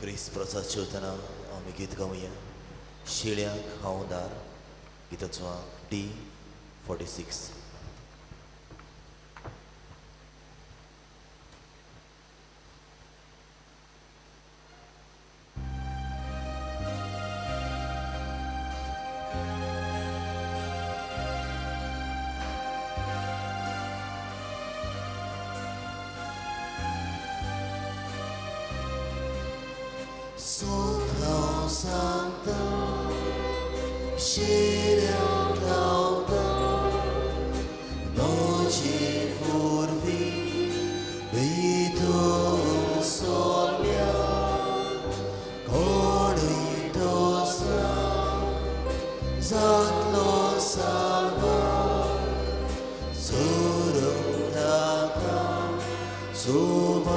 क्रिस्त प्रसाद जेवतना आमी गीत गावया. शिळ्यांक हांव दार. गिताचो आंक D 46. 松上的西凉高的诺吉福比比图索了高里多萨扎洛萨巴苏鲁达卡苏巴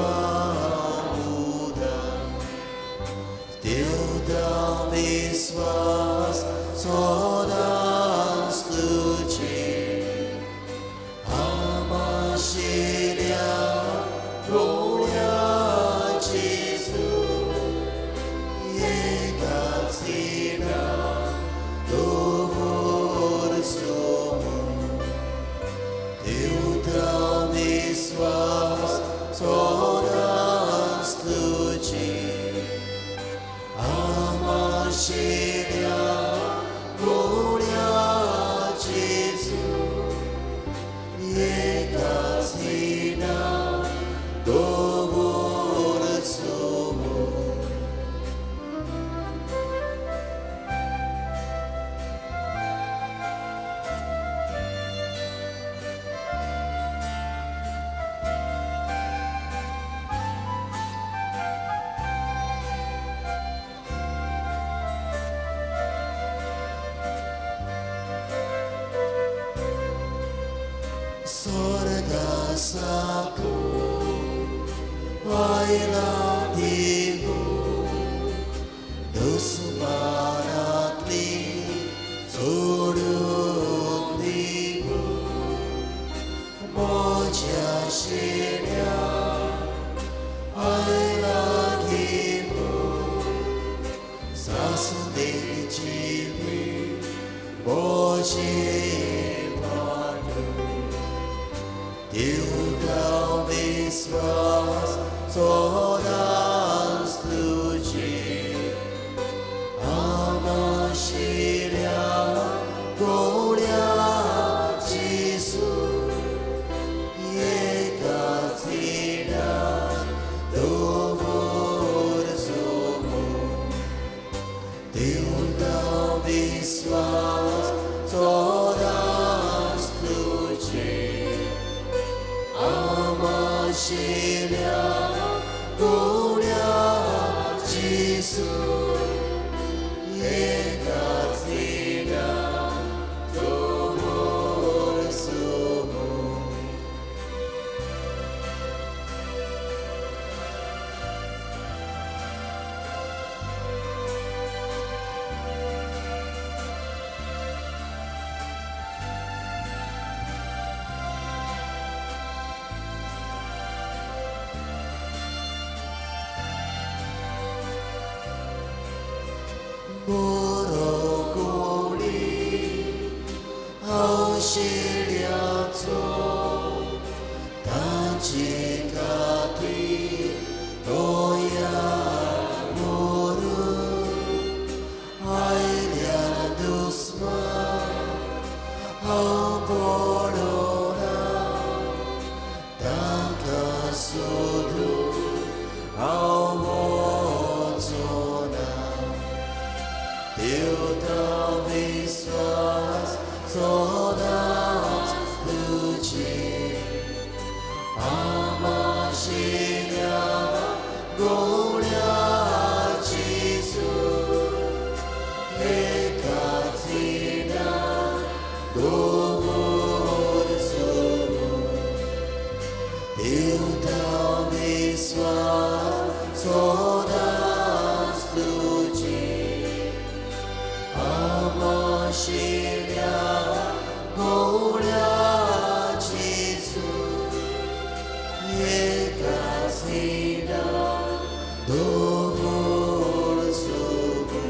Viswas sodas tuji Amashiria Gloria Jesu Yekatsina Dovor Sumu Teuta Viswas sodas tuji Amashiria Gloria Jesu Yekatsina Dovor Sumu. Sorda saku vaila divu dusmanatli sodun divu moja shilya aila divu sasde jivi moje Teuta viswas sodas tuji Amashiria Gloria Jesu Yekatsina Dovor Sumu Teuta viswas sodas tuji Amashiria Gloria Jesu Yekatsina Dovor Sumu. Borokoli Auxiliato Tachikati Toya Moru Ailia Dusma Aporona Takasudu Awozona Teuta viswas sodas tuji Amashiria Gloria Jesu Ekatsina Dovor Sumu Teuta viswas sodas tuji Amashiria Gloria Jesu Yekatsina Dovor Sumu.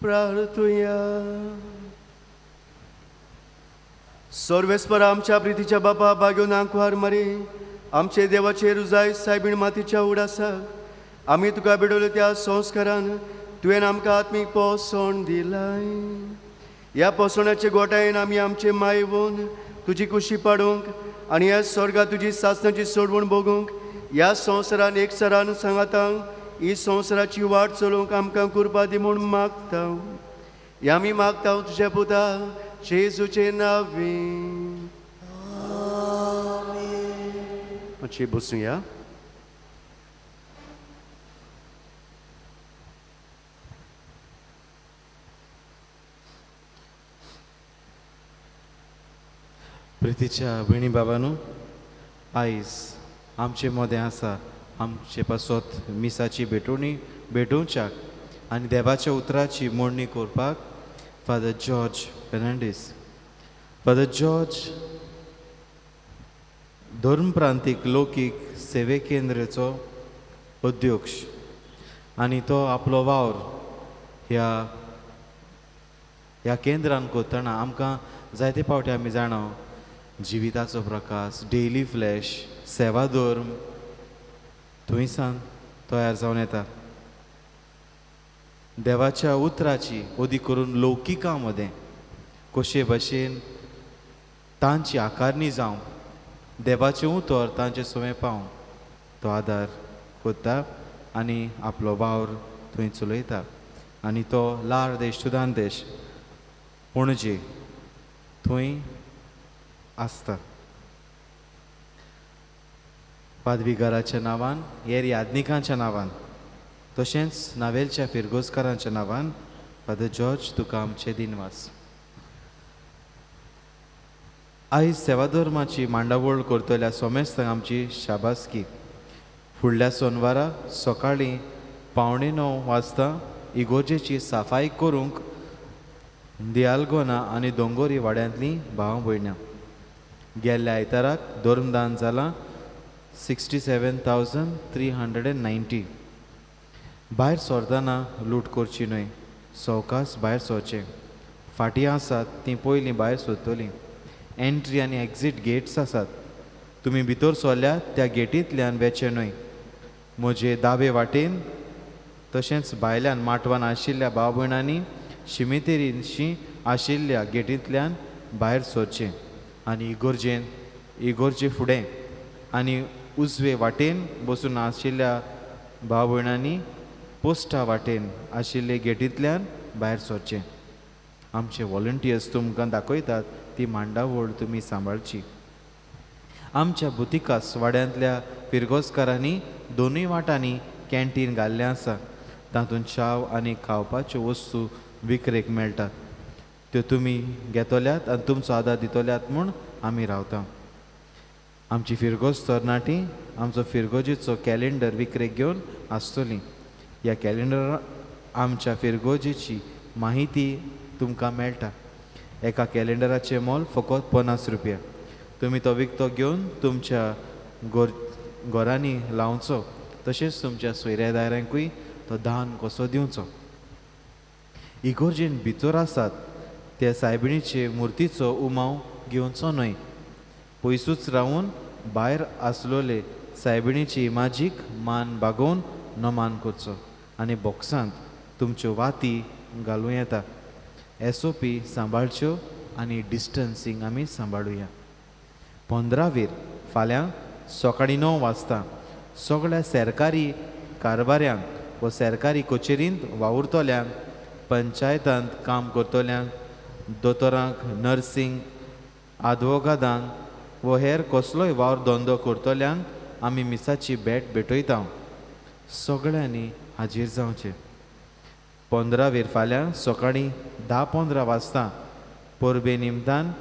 प्रार्थुया. सर्वेस्पर आमच्या प्रितीच्या बापा बागेवन आंकवार मारी आमचे देवाचे रुजाय सायबीण मातीच्या उडासाक आमी तुका भेटवले त्या संस्कारान तुवें आमकां आत्मीक पोसण दिलाय. ह्या पोसणाचे गोठायेन आमी आमचे मायवून तुजी कुशी पाडूंक आनी ह्या स्वर्गा तुजी सासणाची सोडवण भोगूंक ह्या संवसारान एकसरान सांगातांक ही संवसाराची वाट चलोवंक आमकां कृपा दी म्हूण मागता. ह्या आमी मागता तुज्या पुता जेजूचे नांवे. मातशें बसुया. प्रितीच्या भयणी बाबानू, आयज आमचे मदें आसा आमचे पासत मिसाची भेटवणी भेटोवच्याक आनी देवाच्या उतराची मोडणी करपाक father George Fernandes. Father George धर्मप्रांतीक लौकीक सेवे केंद्राचो अध्यक्ष आनी तो आपलो वावर ह्या ह्या केंद्रान करतना आमकां जायते फावटी आमी जाणा जिविताचो प्रकाश, डेली फ्लॅश, सेवा धर्म थंयसान तयार जावन येता. देवाच्या उतराची अदीक करून लौकिका मदें कशे भशेन तांची आकारणी जावं, देवाचें उतर तांचे समें पावूं तो आदार करता आनी आपलो वावर थंय चलयता. आनी तो लार देश सुदान देश पणजे थंय आसता. पादवीगाराच्या नांवान, हेर यादनिकांच्या नांवान, तशेंच नावेलच्या फिरगोजकारांच्या नांवान फादर जॉर्ज तुका आमचे दिनवास. आयज सेवाधर्माची मांडावळ करतल्या सोमेस्तांक आमची शाबासकी. फुडल्या सोनवारा सकाळीं 8:45 वाजता इगोर्जेची साफाय करूंक दियालगोना आनी दोंगोरी वाड्यांतलीं भाव भयणां. गेल्ल्या आयताराक धर्मदान जालां 67,390. भायर सरतना लूट करची न्हय, सवकास भायर सरचें. फाटीं आसात तीं पयलीं भायर सरतलीं. एंट्री आनी एक्झीट गेट्स आसात, तुमी भितर सरल्यात त्या गेटींतल्यान वेचें न्हय. म्हजे दावे वाटेन तशेंच भायल्यान माटवान आशिल्ल्या भाव भयणांनी शिमितेरीशी आशिल्ल्या गेटींतल्यान भायर सरचें आनी इगोर्जेन इगोर्जे फुडें आनी उजवे वाटेन बसून आशिल्ल्या भाव भयणांनी पोस्टा वाटेन आशिल्ले गेटींतल्यान भायर सरचें. आमचे वॉलंटियर्स तुमकां दाखयतात ती मांडावळ तुमी सांबाळची. आमच्या बुतिकास वाड्यांतल्या फिरगोजकारांनी दोनूय वाटांनी कॅन्टीन घाल्लें आसा. तातूंत च्याव आनी खावपाच्यो वस्तू विकरेक मेळटात. त्यो तुमी घेतल्यात आनी तुमचो आदार दितल्यात म्हूण आमी रावता. आमची फिरगोज तरणाटी आमचो फिरगोजेचो कॅलेंडर विकरेक घेवन आसतली. ह्या कॅलेंडरार आमच्या फिरगोजेची माहिती तुमकां मेळटा. एका कॅलेंडराचें मोल फकत 50 रुपया. तुमी तो विकतो घेवन तुमच्या घरांनी लावचो, तशेंच तुमच्या सोयऱ्या दायऱ्यांकूय तो दान कसो दिवचो. इगोर्जेन भितर आसात त्या सायबिणीचे मुर्तीचो उमाव घेवचो न्हय. पयसूच रावून भायर आसलोले सायबिणीची इमाजीक मान बागोवन नमान करचो आनी बॉक्सांत तुमच्यो वाती घालूं येता. SOP सांबाळच्यो आनी डिस्टन्सींग आमी सांबाळुया. 15वीर फाल्यां सकाळीं 9 वाजता सगळ्या सरकारी कारभाऱ्यांक व सरकारी कचेरींत वावुरतल्यांक, पंचायतांत काम करतल्यांक, दोतोरांक, नर्सींग, आदवोगादांक व हेर कसलोय वावर धंदो करतल्यांक आमी मिसाची भेट भेटयता. सगळ्यांनी हाजीर जावचें. 15वीर फाल्यां सकाळीं 10:15 वाजता परबे निमतान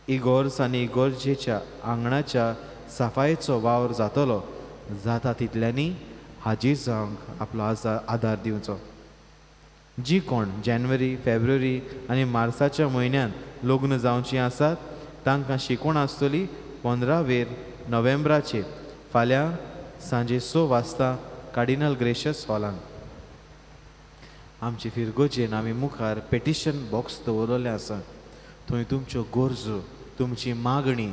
इगोर्ज आनी इगोर्जेच्या आंगणाच्या सफायेचो वावर जातलो. जाता तितल्यांनी हाजीर जावंक आपलो आदार दिवचो. जी कोण जानेवारी, फेब्रुवारी आनी मार्साच्या म्हयन्यांत लग्न जावचीं आसात तांकां शिकवण आसतली 15वीर नोव्हेंबराचे फाल्यां सांजे 6 वाजता कार्डिनल ग्रेशस हॉलान. आमचे फिरगोजेन आमी मुखार पेटिशन बॉक्स दवरलेलें आसा. थंय तुमच्यो गरजो, तुमची मागणी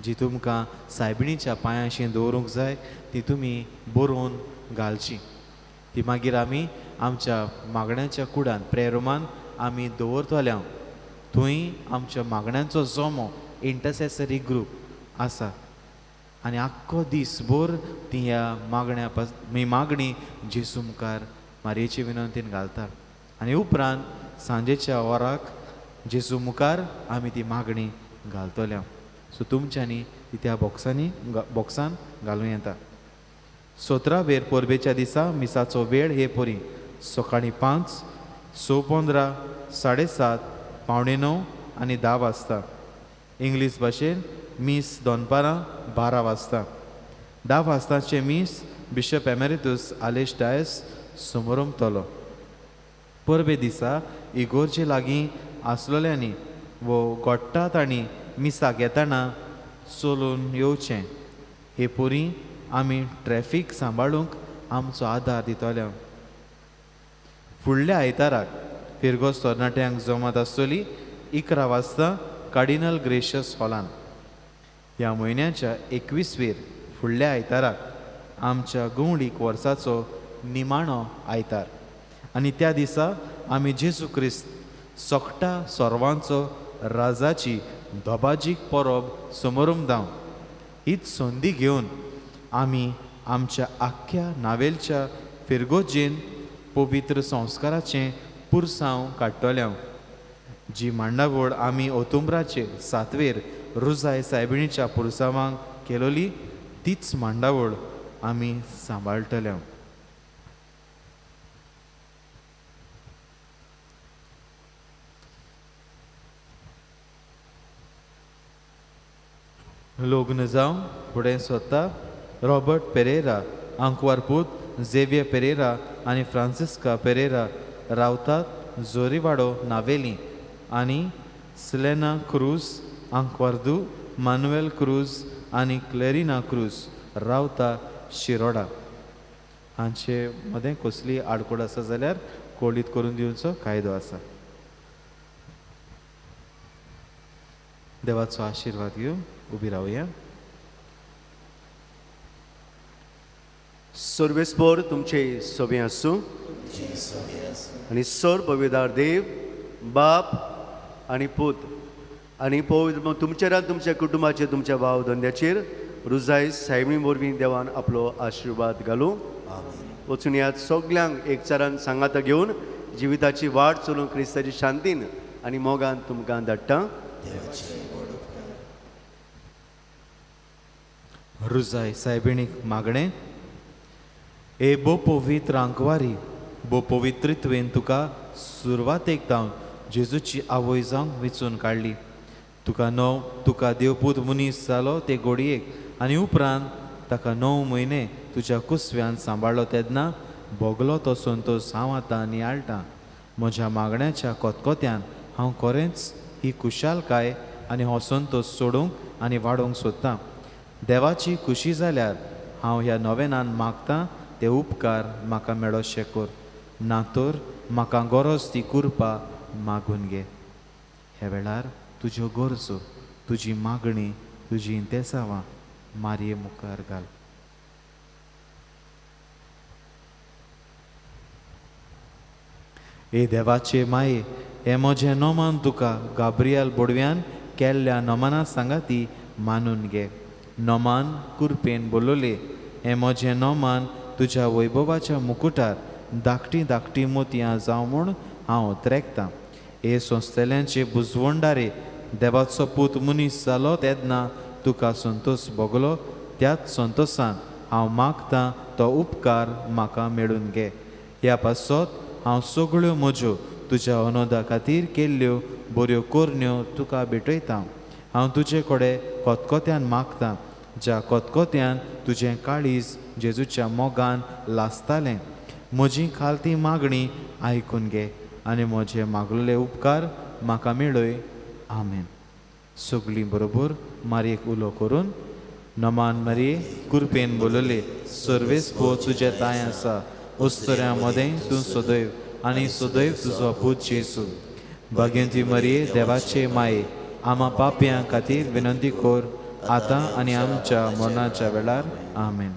जी तुमकां सायबिणीच्या पांयांशी दवरूंक जाय ती तुमी बरोवन घालची. ती मागीर आमी आमच्या मागण्यांच्या कुडान प्रेयर रुमान आमी दवरतले. थंय आमच्या मागण्यांचो जमो इंटरसेसरी ग्रूप आसा आनी आख्खो दीसभर ती ह्या मागण्या पास मागणी जेजू मुखार मारयेचे विनंतीन घालता आनी उपरांत सांजेच्या वराक जेजू मुखार आमी ती मागणी घालतले. सो तुमच्यांनी ती त्या बॉक्सांनी बॉक्सान घालूं येता. 17 वेर परबेच्या दिसा मिसाचो वेळ हे परी सकाळीं 5, 6:15, 7:30, 8:45 आनी 10 वाजता. इंग्लीश भाशेन मीस दनपारां 12 वाजता. 10 वाजताचें मीस बिशप एमेरितूस आलेश डायस समोरमतलो. परबे दिसा इगोर्जे लागीं आसलोल्यांनी वो गोडटा तांणी मिसाक येतना चलून येवचें. हे परी आमी ट्रॅफीक सांबाळूंक आमचो आदार दितले. फुडल्या आयताराक फिरगोज तरणाट्यांक जमात आसतली 11 वाजता कार्डिनल ग्रेशस हॉलान. ह्या म्हयन्याच्या 21 वेर फुडल्या आयताराक आमच्या गवळीक वर्साचो निमाणो आयतार आनी त्या दिसा आमी जेजू क्रिस्त सोकटा सर्वांचो राजाची दोबाजीक परब समोरम धांव. हीच संदी घेवन आमी आमच्या आख्ख्या नावेलच्या फिरगोजेन पवित्र संस्काराचें पुरसांव काडटले. जी मांडावळ आमी ओतुंबराचेर 7 वेर रुजाय सायबिणीच्या पुरसांवांक केलोली तीच मांडावळ आमी सांबाळटले. लग्न जावं फुडें सोदता रॉबर्ट पेरेरा आंकवार पूत झेवियर पेरेरा आनी फ्रांसिस्का पेरेरा रावतात जोरीवाडो नावेली आनी सिलेना क्रूज आंकवारदू मानुएल क्रूज आनी क्लेरिना क्रूज रावता शिरोडा. हांचे मदें कसली आडकोड आसा जाल्यार कोळीत करून दिवचो कायदो आसा. देवाचो आशिर्वाद घेवन उबी रावया. सर्वेस्पोर तुमचे सोबे आसूं आनी सर पविदार देव बाप आनी पूत आनी पवित्र तुमचेर आनी तुमच्या कुटुंबाचेर तुमच्या भाव धंद्याचेर रुजाय सायबणी वरवीं देवान आपलो आशिर्वाद घालूं. वचून ह्या सगल्यांक एकचारान सांगाता घेवन जिविताची वाट चलून क्रिस्ताची शांतीन आनी मोगान तुमकां धाडटा. रुजाय सायबिणीक मागणें. ए बो पवित्र आंकवारी, बो पवित्रित्वेन तुका सुरवातेक धावन जेजूची आवय जावंक वेंचून काडली. तुका णव तुका देवपूत मनीस जालो ते गोडयेक आनी उपरांत ताका 9 म्हयने तुज्या कुसव्यान सांबाळ्ळो तेन्ना भोगलो तो संतोस हांव आतां नियाळटां. म्हज्या मागण्याच्या कोतकोत्यान हांव खरेंच ही खुशालकाय आनी हो संतोस सोडूंक आनी वाडोवंक सोदतां. देवाची खुशी जाल्यार हांव ह्या नवेनान मागतां ते उपकार म्हाका मेळोशे कर, ना तर म्हाका गरज ती कुरपा मागून घे. ह्या वेळार तुज्यो गरजो, तुजी मागणी, तुजी इंतेसांवां मारये मुखार घाल. ए देवाचे माये, हे म्हजें नमन तुका गाब्रियल बोडव्यान केल्ल्या नमना सांगाती मानून घे. नमान कुरपेन बोलवले हें म्हजें नमान तुज्या वैभवाच्या मुकुटार धाकटी धाकटी मोतयां जावं म्हूण हांव त्रेकतां. हे संस्थेल्यांचे बुजवणदारे, देवाचो पूत मनीस जालो तेन्ना तुका संतोस भोगलो त्याच संतोसान हांव मागतां तो उपकार म्हाका मेळून घे. ह्या पासत हांव सगळ्यो म्हज्यो तुज्या अनोदा खातीर केल्ल्यो बऱ्यो करण्यो तुका भेटयतां. हांव तुजे कडेन कोतकोत्यान मागतां, ज्या कोतकोत्यान तुजें काळीज जेजूच्या मोगान लासतालें, म्हजी खालती मागणी आयकून घे आनी म्हजे मागलेले उपकार म्हाका मेळय. आमेन. सगळीं बरोबर मारयेक उलो करून नमान मारये कुरपेन बोलवले, सर्वेस्पो तुजें तांय आसा, अस्तुऱ्यां मदें तूं सदैव आनी सदैव तुजो पूत जेजू. भाग्यंती मरिये देवाचे माये, आमा पापयां खातीर विनंती कर आतां आनी आमच्या मरणाच्या वेळार. आमेन.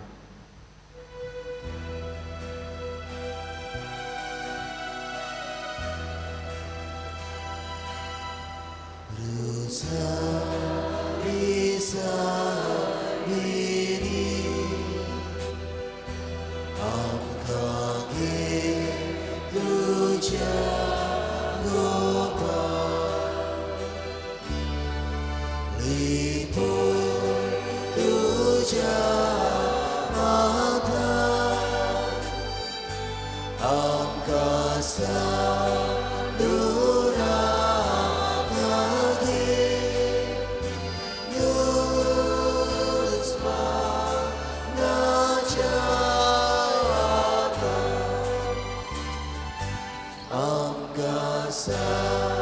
Amka sa